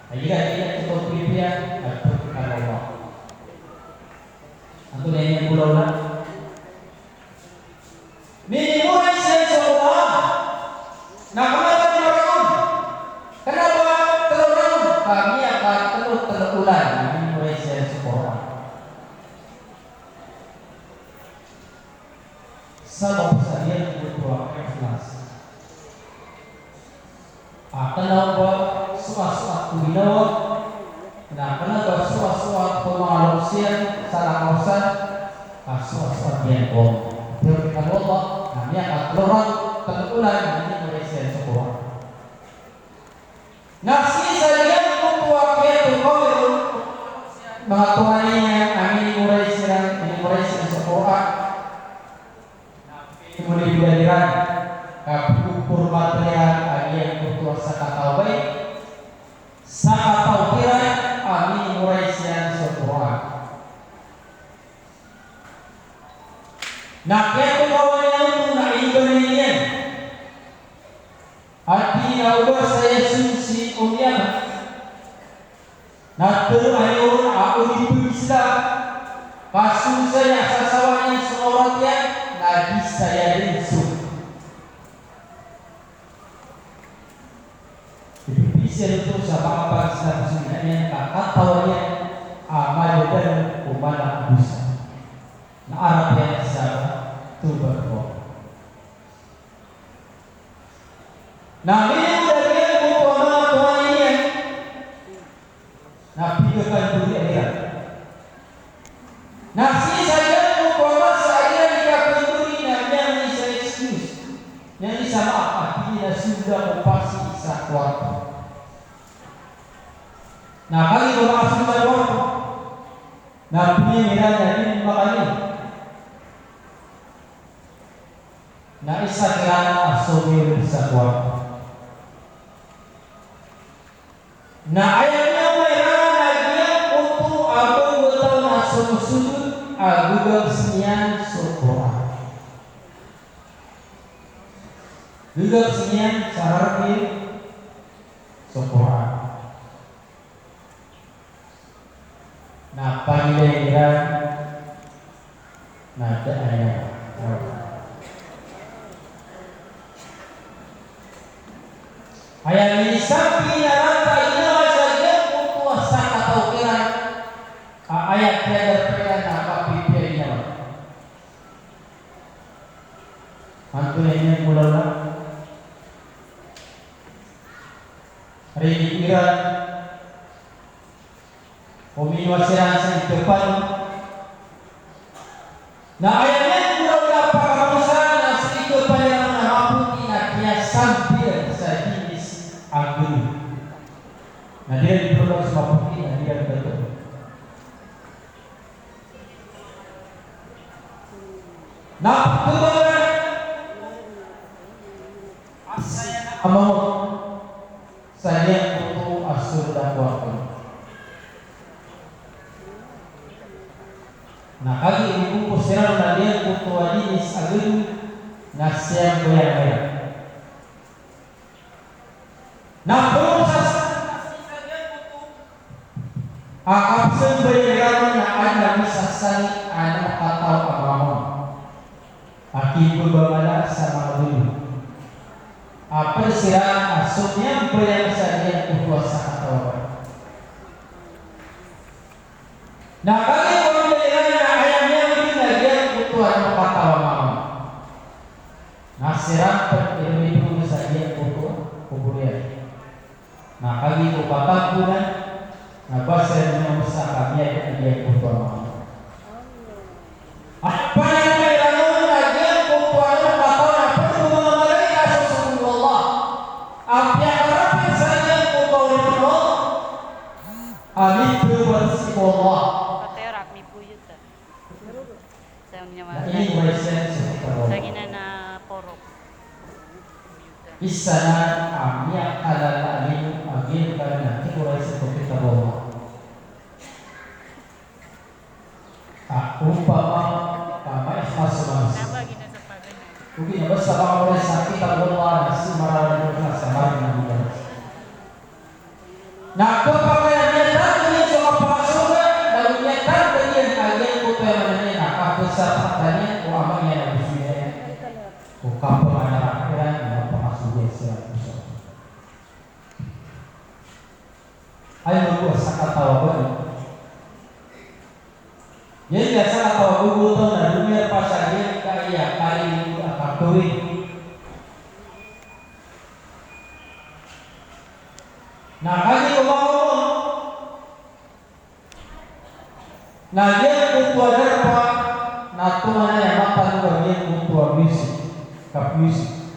Aya di niyan oto piyapiya, na pkhan o Allah. Antonaa i niyan golaola? Minimorize iyan so Qur'an. Na kna ba lima ragon? Kna ba tlo ragon? Ka miyakatlo, tlo olan na minimorize iyan so Qur'an. Sabap sa giyangkoto a ikhlas. A kna o ba sowasowat ko ginawa, na kna ba sowasowat ko manga loks iyan sa lakaw san, ka sowasowat iyan ko Allah. Pkhan o Allah, na miyakatlo ragon, tlo olan na minimorize iyan so Qur'an. Na sii sa giyangkoto a kiyatokawi on, manga tonganay niyan a minimorize iran, minimorize iran so Qur'an. Na iran, ka pphormatan iran a giyangkoto a sakataw a bai, sakataw kiran a minimorize iyan so Qur'an. Na kiyatokawan iyan oto na ibanan iyan. Ati na o ba saya sii so Yaman. Na tero aya on a o di pag-Islam, ka so saya sasawa niyan so awrat iyan, na di saya dn so. Ipipiya oto sa manga pag-Islam so ina niyan, ka katawan iyan a madadaan ko mala a dosa. Na arap iyan sa tobat ko. Na minimorize iyan oto a manga tohan iyan. Na pd a kandori iran. Na sii sa giyangkoto a masa a iran di kakandori na miyangni sa excuse. Miyangni sa maap a tig iyan a sold ako pasi sa kuwarto. Na kagiya ba makasold sa kuwarto. Na pd iran a di makani. Na isa kiran a sold sa kuwarto. Na aya niyan mairan a giyangkoto a ba ngkoto na somosold a gogabs iyan so Qur'an. Gogabs iyan sa rarb iyan so Qur'an. Na pagilay iran na da a aya. Aya minisambi na rata ina sa giyangkoto a sakataw kiran a aya kiyadarpa iran na kapipiya ina. Antonaa i miyamolaola? Ridi iran. O miniwa siran sa ikapan. Na aya niyan molaola pakaposan na sa ikapan iran na mapoti na kiyasambi iran sa ginis a goni. Na di iran di polo sa mapoti na di iran di polo. Na pkhabaran a saya na amawag sa giyangkoto a sold a kuwarto. Na kagiya inipos iran na giyangkoto a ginis a goni na siyambayang iran. Na polo sa a kapsambayang iran na adn a misasangit a manga kataw a mama a kimbabangala sa manga baloy a pd siran a somiyambayang sa giyangkoto a sakataw a bai. Na kagiya ko anda iran na aya miyawid na giyangkoto a manga kataw a mama. Na siran pd iran mipon sa giyangkoto a kobor iyan. Na kagiya ko katamponan na ba siran miyawid sa kamiya a giyangkoto a mama. Aya pananay iran on na giyangkoto a manga kataw na pd o manga malaikat a sosogoon o Allah. Apiya karapet sa giyangkoto a oripen o Allah. Amin, tawbat sii ko Allah. Patay rak mipuyot, ah. Sa niya na ma-, ini sa, sa, sa, sa ginan a porok. Isa na a miyakalala a limo a giyangkanan a timoray sii ko kitab o Allah. A, opama ka maikhlas so manosiya. Ogaid na basta makaoray sa kitab o Allah na sii mararan ko ikhlas sa margn a miyaklas. Na kapakay a miyatanda niyan so kapakasorga, na go miyatanda niyan a giyangkoto a maana niyan na kapsapatan iyan ko Ama niyan ago so Ina iyan. Ko kapamanarak iran na mapakasorga siran ko sorga. Aya maana o sakataw a bai. Giya sakataw a bai oto na domiar pasal iyan ka aya kaliyo a kaptawid. Na kagiya ko manga Na giyangkoto a darpa na tonganay a mataan a giyangkoto a music, ka music.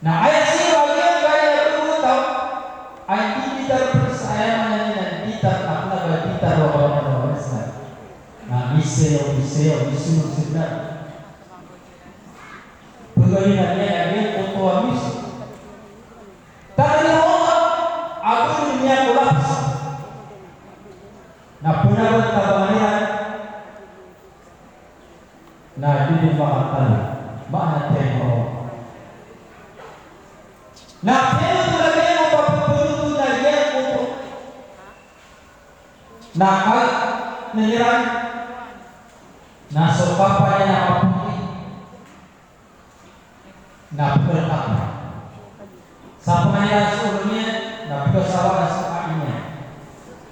Na aya siyowa giyangkaya a dowa taw a di ditar pn sa aya maana niyan na ditar, na kna ba ditar o ba na ba na. Na misayaw, misayaw, misonog sa gnar. Piyagari niyan a giyangkoto a miso. Tanggi o Allah a ba niyan kolaps. Na pnabantabangan iran na di niyan makatalo. Maana tiyan o Allah. Na piyanothol a giyangkoto a pphanothol na giyangkoto. Na kay, na iran, na so kapakay na kapakay. Na pkhalk. Sapanay a so olo niyan, na pkhasawa a so ai niyan.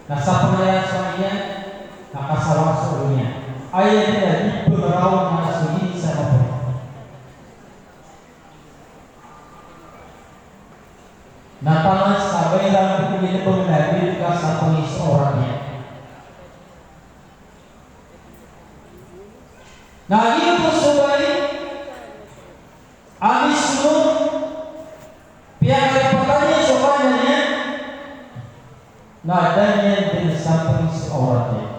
Na sapanay a so ai niyan, na kasawa so olo niyan. Aya dn a di pmaraw na so ini sa mapr. Na taman sa bayran ko ini pn na di kasapngi so awrat iyan. Na giyoto so bali a mismo piyakalipatan iyan so kanya niyan, na da niyan dn sapngi so awrat iyan.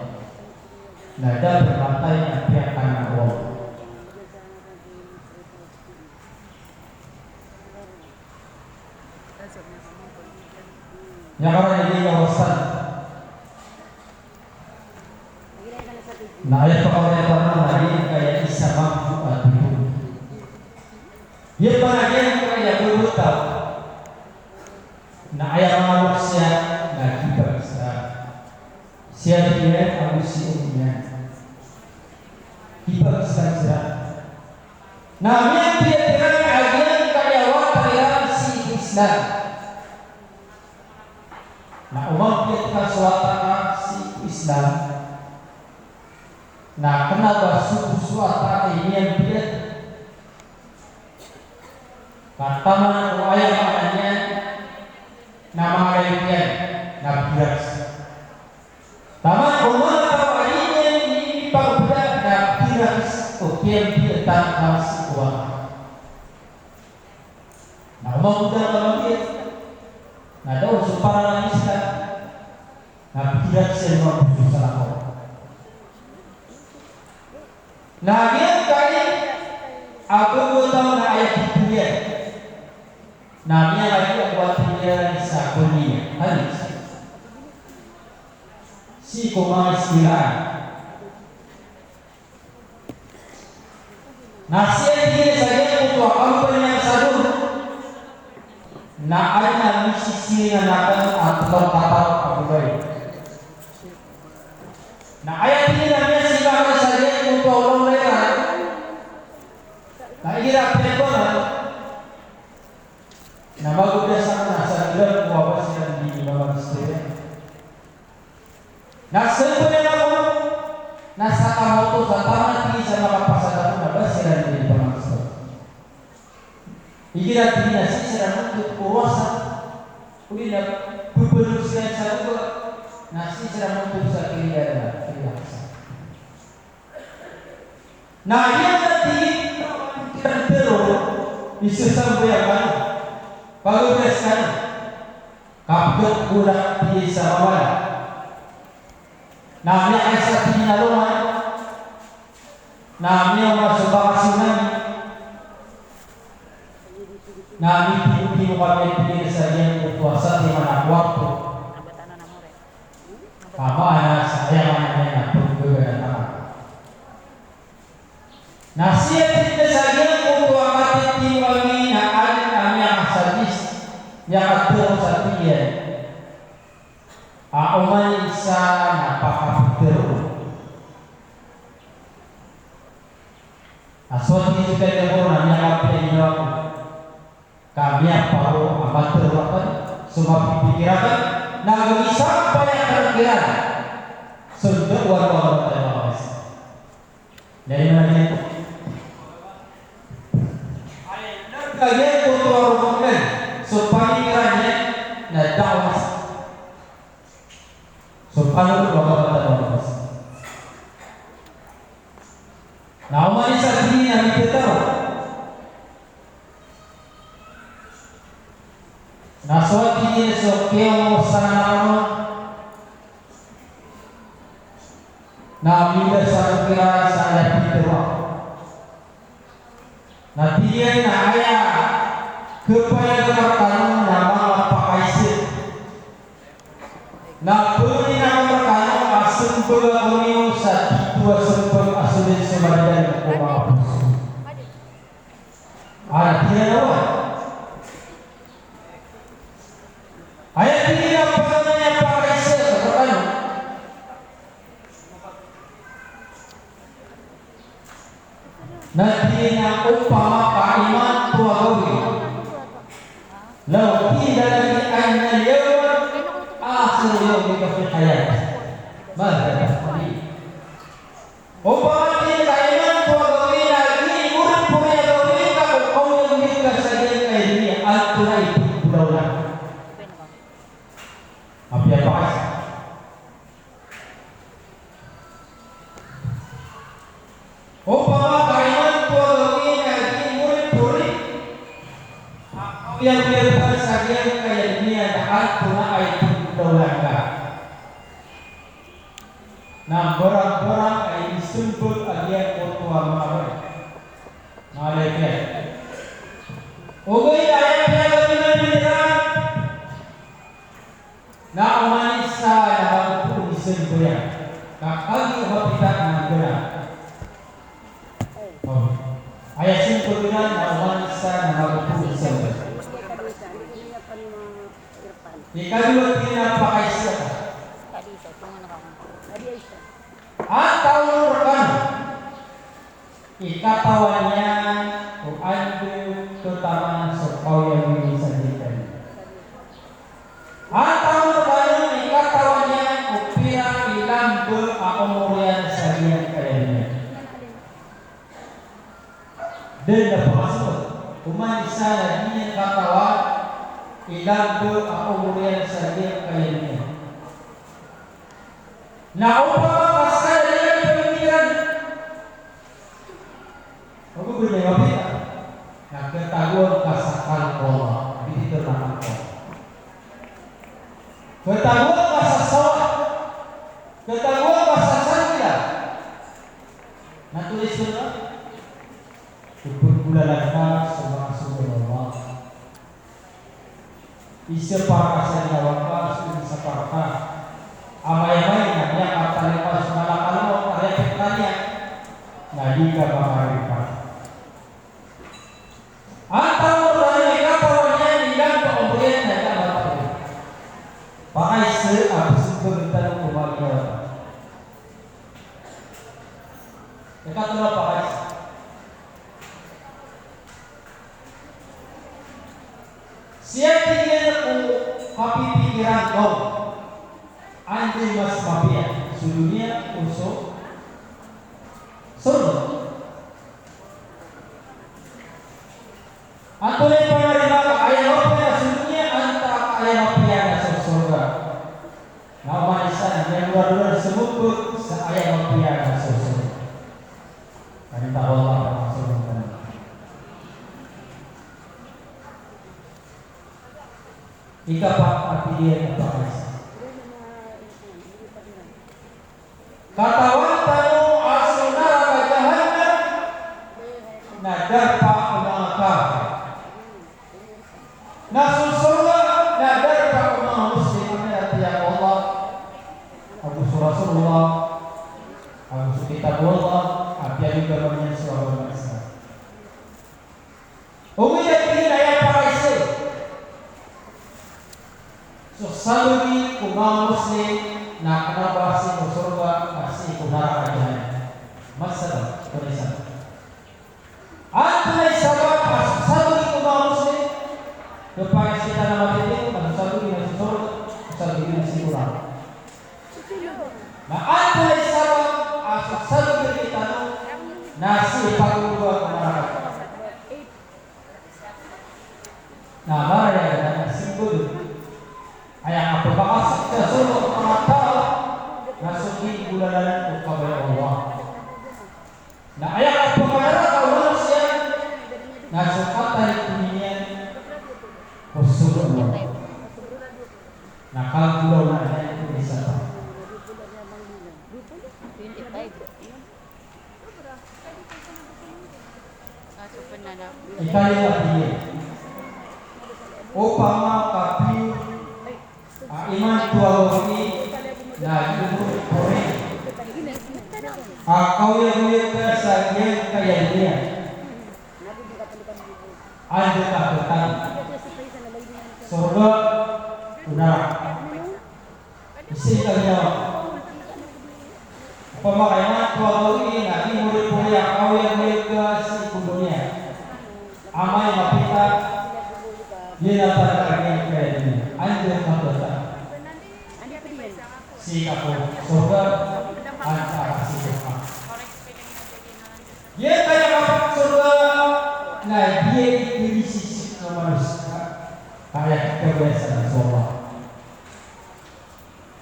Na da pn matay a piyakana o Allah. Aya karan iyan a wasal. Na aya pakaoriyan tano na giyangkaya isa mambo a totol. Aya pn a giyangkaya babo taw. Na aya manga loks iyan na khipag-Islam. Sii a di iyan ago sii niyan. Khipag-Islam siran. Na miyapiyat iran a giyangkaya wata iran sii ko Islam. Na o mapiyat ka so wata ka sii ko Islam, na kna ba so, so wata a iniyan piyat ka taman o aya maana niyan na manga gayat iyan na pgirags. Taman o manga taw a iniyan inipagpda na pgirags o kiyampiyatan ka sii ko wata. Na o manga gudang ka mapiyat, na da o so parang a Islam, na pgirags iyan mambo so salakaw. Na giyangkai a babo taw na aya khipag-Islam iyan. Na miyakagiya ko a tig iyan sa kuliya, halis. Sii ko manga iskilaan. Na sii a tig iyan sa giyangkoto a karopa niyan sa dowa, na adn a misisiringan akn a tlo kataw a babay. Na aya tig iyan a miyasiringan sa giyangkoto a olaola iran, na igira piyagbangan, na magoda sa kna sa giraw ko a ba siran di mamagistro iyan. Na sii ko aya ko, na sa kamoto sa taman tig iyan sa makapasad ako na ba siran di pamagistro. Igira tig iyan a sii siran montod ko rowasa, odi na pphanood siran sa dowa, na sii siran montod sa kiriyan na kiriyan sa. Na aya na tig iyan a tero i sesambayang kano, pagobra skano, kapgak ko na tig iyan sa mawala. Na miyakaisa tig iyan a longan, na miyaoma so bakasyon ami, na mitimotimo kami tig iyan sa giyangkoto a satiman a kuwarto. Ka maana sa aya maana niyan na paggaga na taman. Na sii a tig iyan sa giyangkoto a katitimo ami na adn a miyakasadis, miyakatero sa tig iyan a oman i isa na pakaptero. A so tig iyan sa giyangkoto na miyakapiya ginawa ko. Ka miyaparo a matero akn so mapipikir akn, na go isampay akn kiran so dawah o Allah Ta'ala. Na iman iyan. Aya na kagiya ko to a rokon iyan so pamikiran iyan na dawah. So panood o Allah Ta'ala. Na oman i isa tig iyan a mibtad. Na so tig iyan so kiyaosan a mama. Na miyaosan kiran sa aya pitharo. Na tig iyan a aya kepayag akn rkano na manga pakaiza. Na pangnin akn rkano a sembag ako niyo sa tito a sembag a so dn so maridan ko manga poso. Aya tig iyan a oway. Aya tig iyan a pangnin a pakaiza rkano. Na tig iyan a opama ka imanto a gawii. Law qila laka anna al-yawma akhiru yawmika fi hayatik. Madha taqul? Opama tig iyan ka imanto a gawii na gii moripori a gawii ka ko kaoyagoyag ka sa giyangkaya doniya, antonaa i pagbolawla ngka? Apiya pakaiza. Opama ka imanto a gawii na gii moripori a kaoyagoyag ka sa giyangkaya doniya, na antonaa i pagbolawla ngka? Na mbarangbarang a inisembag a giyangkoto a manga, manga lagid iyan. Ogaid aya piyagawii niyan iran na oman isa na magogoon i sambayang, ka kagiya mapita na gana. O. Aya sembag iran na oman isa na magogoon i sambayang. Ikadowa tig iyan a pakaiza. Antaa on rkano i katawan iyan o anda kataman so kaoyagoyag sa giyangkaya. Antaa on rkano i katawan iyan o pira i lamba a omor iyan sa giyangkaya doniya. Da dn a pakasold. Oman isa na di niyan katawan i lamba a omor iyan sa giyangkaya doniya. Na opama ka skaniyan i pamikiran, ogogoy na mapita, na khatagoan ka sa kalk o Allah, di tito na kalk o Allah. Khatagoan ka sa sawat, khatagoan ka sa sangkila. Na tulis ko na, pagbolawla ngka so manga sogo o Allah. Isa para ka sa ginawa ka, so isa para ka. Amay-amay na miyakatalingoma so mala ka o Allah, na di ka makariripa. Antaa on rkano i katawan iyan i lamba a omor iyan na da matay. Pakaiza a pzmbag tano ko manga ginawa. Ikatlo a pakaiza. Sii tig iyan ko kapipikiran ko anda i mas mapiya, so doniya o so sorga. Antonaa i panarima ka aya mapiya na so doniya antaa ka aya mapiya na so sorga? Na oman isa na miyadoradorad smbag sa aya mapiya na so sorga. Kaninta o Allah a sorga. Ikapat a piliyan a pakaiza. Katawan tano a so naraka Jahannam na darpa o manga kafir. Na so sorga na darpa o manga Muslim a miyaratiyaya ko Allah ago so Rasulullah ago so kitab o Allah a piyagagama niyan so agama Islam. Ogaid na tig iyan a aya pakaiza, so sabagi ko manga Muslim na kna o ba sii ko sorga, ba sii ko naraka Jahannam. Masabap, tonaa i sabap? Antonaa i sabap a so sabagi ko manga Muslim, khapakay sii tano matitho, a so sabagi na so sorga, so sabagi na sii ko naraka. Na antonaa i sabap a so sabagi rktano na sii pagolowa ko naraka? Na maraya na sii ko dn. Aya kapakasok sa sorga o manga taw na so kinggolalan o kabaya o Allah. Na aya kapakasok sa sorga o manosiya na so katarik iyan ko sorga o Allah. Na kagolalan iyan ko isa. Ikalima dn, opama ka piyo a imanto a gawii na di omoroporiyan a kaoyagoyag ka sa giyangkaya doniya, anda ka khatano, sorga o naraka? Sii ka ginawa. Opama ka imanto a gawii na di omoroporiyan a kaoyagoyag ka sii ko doniya, amay mapita, di na targa giyangkaya doniya, anda ka khatano? Sii ka sorga, anda ka sii ko naraka? Giyangkaya kapakasorga na di inisisii o manosiya, ka aya kabiyasan so Allah.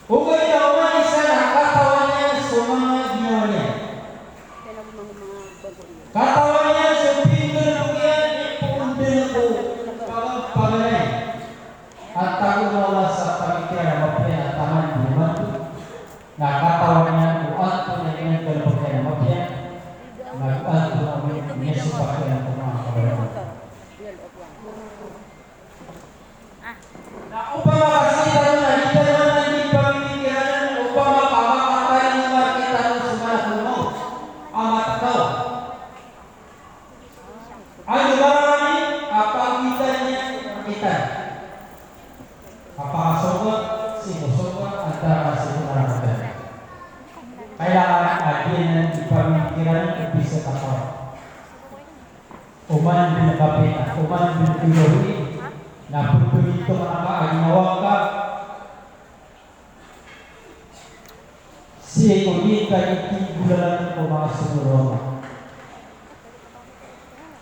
Ogaid na oman isa na katawan iyan so manga ginawa niyan. Katawan iyan so pindolog iyan, ipoon dn ko paganapaganay. Antaa ko mala sa pamikiran a mapiya na taman dn imanto. Na katawan iyan ko antonaa i miyanggolawla iyan a mapiya, na go antonaa i miyasopak iyan ko manga kabaya. Na opama ka sii tano na di tano man dii pamimikiranan, opama ka makatalingoma rktano so malakul mawt a matakaw. Antonaa i pagitan iyan rktano? Kapakasorga, sii ko sorga, antaa ka sii ko naraka? Kailangan a di niyan dii pamimikiranan, ipiya sa takaw. Oman dn kapita, oman dn kagawii, na pphagitong angka a ginawa ngka sii ko di ngka dii kinggolalan ko manga sogo o Allah.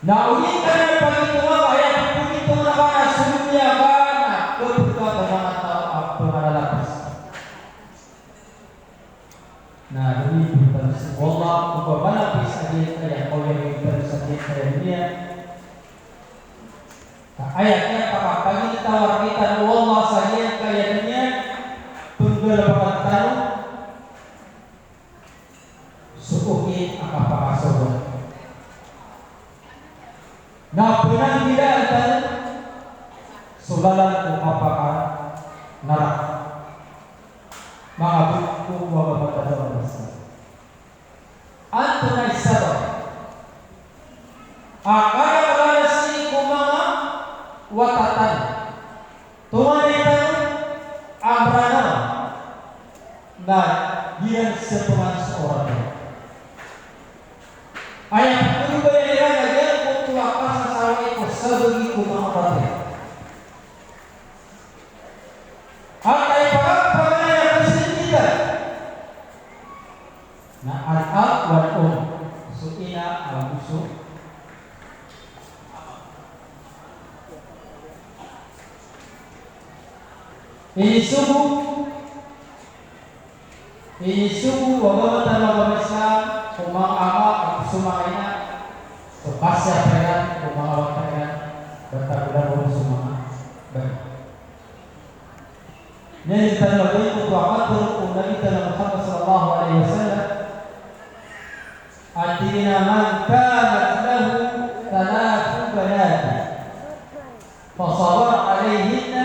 Na o di ngka dn pagitong angka, aya pphagitong angka na so doniya ka na kapkha ko manga taw a pngalalapas. Na doniya pn tano so Allah, opama na pis a giyangkaya kaoyagoyag tano sa giyangkaya doniya. Ka aya kiyapakapagintaw rktano o Allah sa giyangkaya doniya, pnggalbkn tano so okit a kapakasorga. Na pnanggidaan tano so lalan ko kapakanaraka. Manga btad ko manga btad a Islam. Antonaa i sabap a kaya kalala sii ko manga wata tano? Tonganay tano a Mranaw na giyanan sa pman so oras. Aya pkhababayaan iran na giyangkoto a kasasawai ko sabagi ko manga wata. Aya pagpaganay a kasasawai na al-ab wal-umm, so ina ago so inisogo, inisogo o agama tano a agama Islam, ko manga ama ago so manga ina, so kasasawai iran ko manga wata iran, btad ko manga btad. Niyan tano a giyangkoto a katharo o Nabi tano a Muhammad sallallahu alaihi wasallam, a tig iyan a, "Man kanat lahu thalathu banatin, fasabara alayhinna,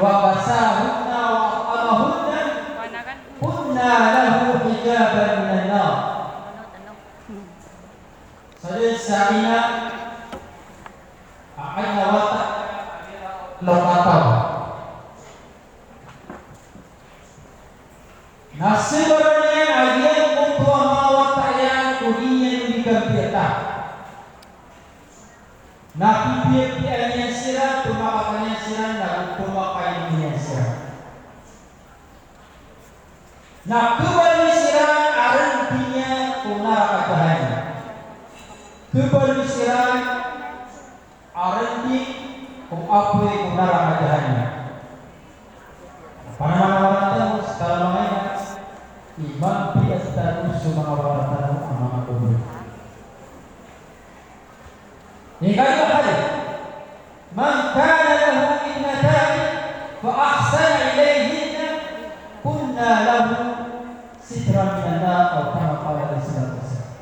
wa kasahunna, wa at'amahunna, kunna lahu hijaban minan nar." Sadn sa ina a adn a wata a tlo kataw. Na sabaad iyan a giyangkoto a manga wata iyan ko di niyan dii kampiyata. Na pipiyapiyaan iyan siran, pmakakn iyan siran, na pmakainm iyan siran. Na khabaloy siran a rndi niyan ko naraka jahannam. Khabaloy siran a rndi ko apoy ko naraka jahannam. Panamanamana tano sa talamangay na i mampiya tano so manga wata tano a manga kobor. Ikadowa a hadith, "Man kana lahu ibnatani fa ahsana ilayhinna, kunna lahu sitran minan nar," aw kama qala alayhis salatu wassalam.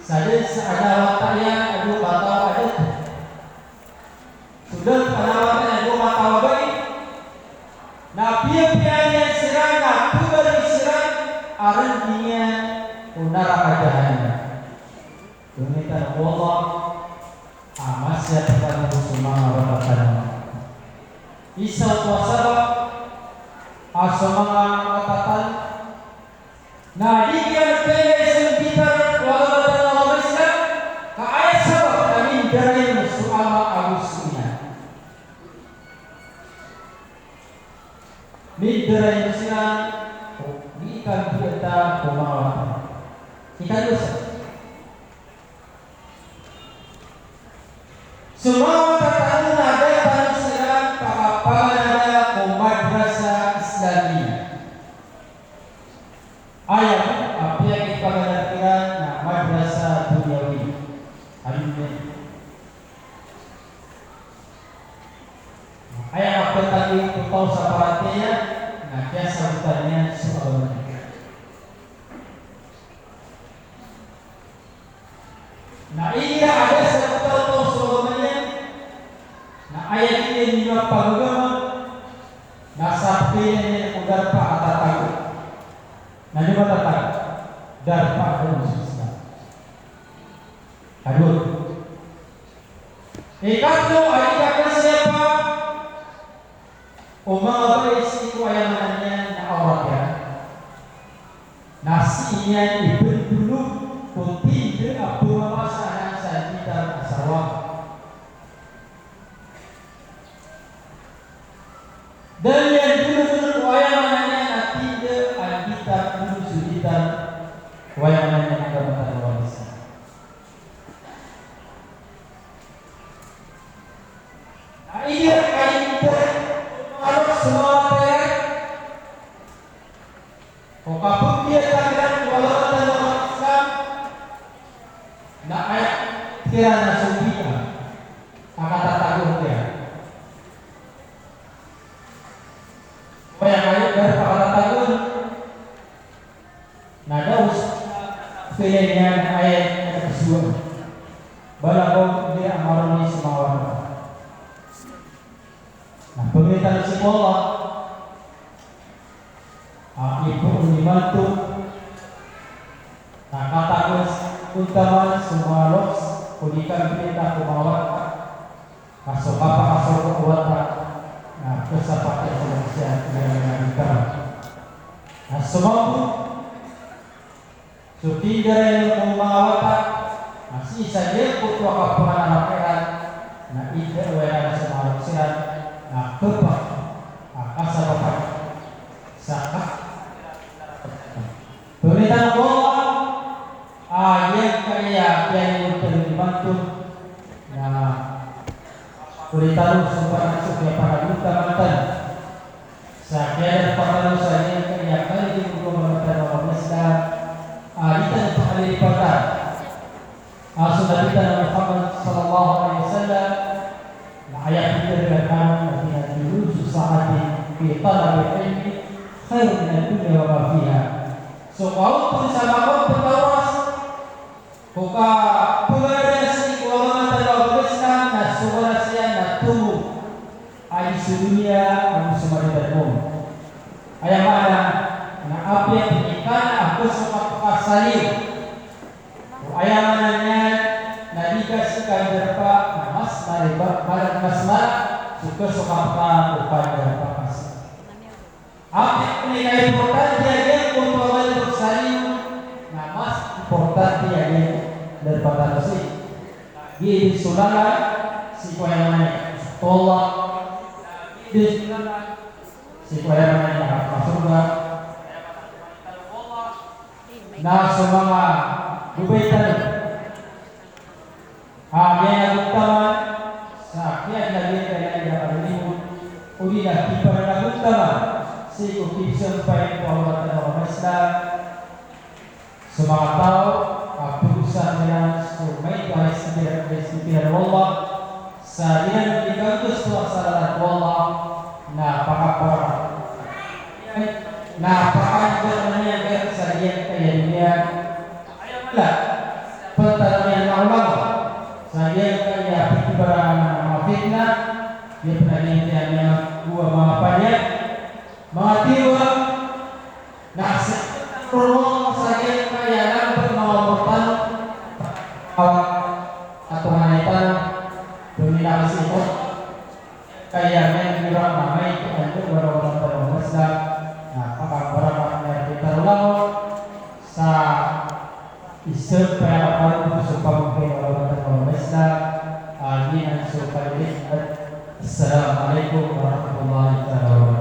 Sadn Sa adn a wata iyan a dowa kataw a dato. So dato a wata iyan a dowa kataw a bai. Na piyapiya niyan siran na pmbaloy siran a rnggi niyan ko naraka jahannam. Pangnin tano ko Allah a masiyat tano so manga wata tano. Isa oto a sabap a so manga wata tano na di kiran pele so mbitar ko agama tano a agama Islam, ka aya sabap na mindaraion so ama ago so ina. Mindaraion siran ko di kambiyata ko manga wata. Ikadowa sa So manga wata tano na da tano siran pakapaganada ko madrasa Islamiyah. Aya bo a piyakipaganad kiran na madrasa dunyawi. Amin. Aya kapatagi ko taw sa paratiyaya na kiyasabotan iyan so agama niyan. Na igira a da sa taw so agama niyan, na aya di niyan mapagagama, na sapakay niyan ko darpa a tatago. Na di ba tatago? Darpa a tatago sa Islam. Kadowa. Ikatlo a di kapasiyapa o manga bai sii ko aya maana niyan na awrat iyan. Na sii niyan ipndolog ko tinda a pmamasa anan sa gitar a sarwang. Da niyan dologon ko aya maana niyan na tinda a gitar, dologon so gitar, ko aya maana niyan na gamatan a waris. Na igira a ipntharoon o manga loks o manga wata iran ko kapmbiyatang iran ko agama tano a Islam, na aya kiran na so bid'ah a katatagoan kiran. Aya maana niyan na katatagoan. Na da os, pilihan iyan a aya a kasowa. Bala ko di a maroni so manga wata. Na pangnin tano sii ko Allah a ipoon imanto na katawan sa ontaman so manga loks ko di kambiyata ko manga wata. Ka so kapakasowa ko wata na kasapakiya sa manusiya a tig iyan a manga wata. Na so mambo so tinda iran ko manga wata na sii sa giyangkoto a kapangarap iran na inda a wata iran so manga loks iran na kapa a kasabapan sa ka Pangnin tano ko Allah a giyangkaya kiyanimotan imanto na pangnin tano so panag, so kiyapanagota tano sa kiyadarpa tano sa giyangkaya kalilipatan o agama tano a Islam a di tano pakalilipatan. A so Nabi tano a Muhammad sallallahu alaihi wasallam na aya pitharo iyan a, na tig iyan a, "Julusu sa'atin fi talabil ilmi khairun minad dunya wa ma fiha." So kaontong sa makaontong a oras ko kapaganadan sii ko agama tano a Islam na so oras iyan na tomo a di so doniya ago so maribat on. Aya maana na apiya pinikan a ko so kapakasaliw. O aya maana niyan na di ka sii kandarpa na mas maribat, mala, mas mala so ko so kapaka, ko kandarpa ka sii. Apiya pn i kaimportante a giyangkoto a mala ko saliw na mas importante a giyangkoto a darpa tano sii. Giya i so lalan sii ko aya maana niyan na so Allah. Giya i so lalan sii ko aya maana niyan na kasorga. Na so manga babay tano a miyanagotama sa kiyadalila iyan a kalilimo, odi na kipanagotama sii ko kisampay ko Allah tano a Islam. So manga taw a pagosaan iran so maito a rizki iran, rizki iran o Allah, sa di iran di kagosto sa lalan o Allah, na pakapara, na pakapara niyan sa giyangkaya doniya. Aya mala, pantang iyan Iya pn a giyangkaya a manga panyad, manga tiwa, na sa roo sa giyangkaya a lamba a manga omor tano, a tonganay tano, pminakasi ko, kaya miyagirak na amay ko ando ko Ramadan tano a masa, na pakambarakat na kita roo sa Isa pn a katawan so pamangkin o Ramadan o Islam, a giyanan so kalilid. Assalamu alaikum warahmatullahi taala wabarakatuh.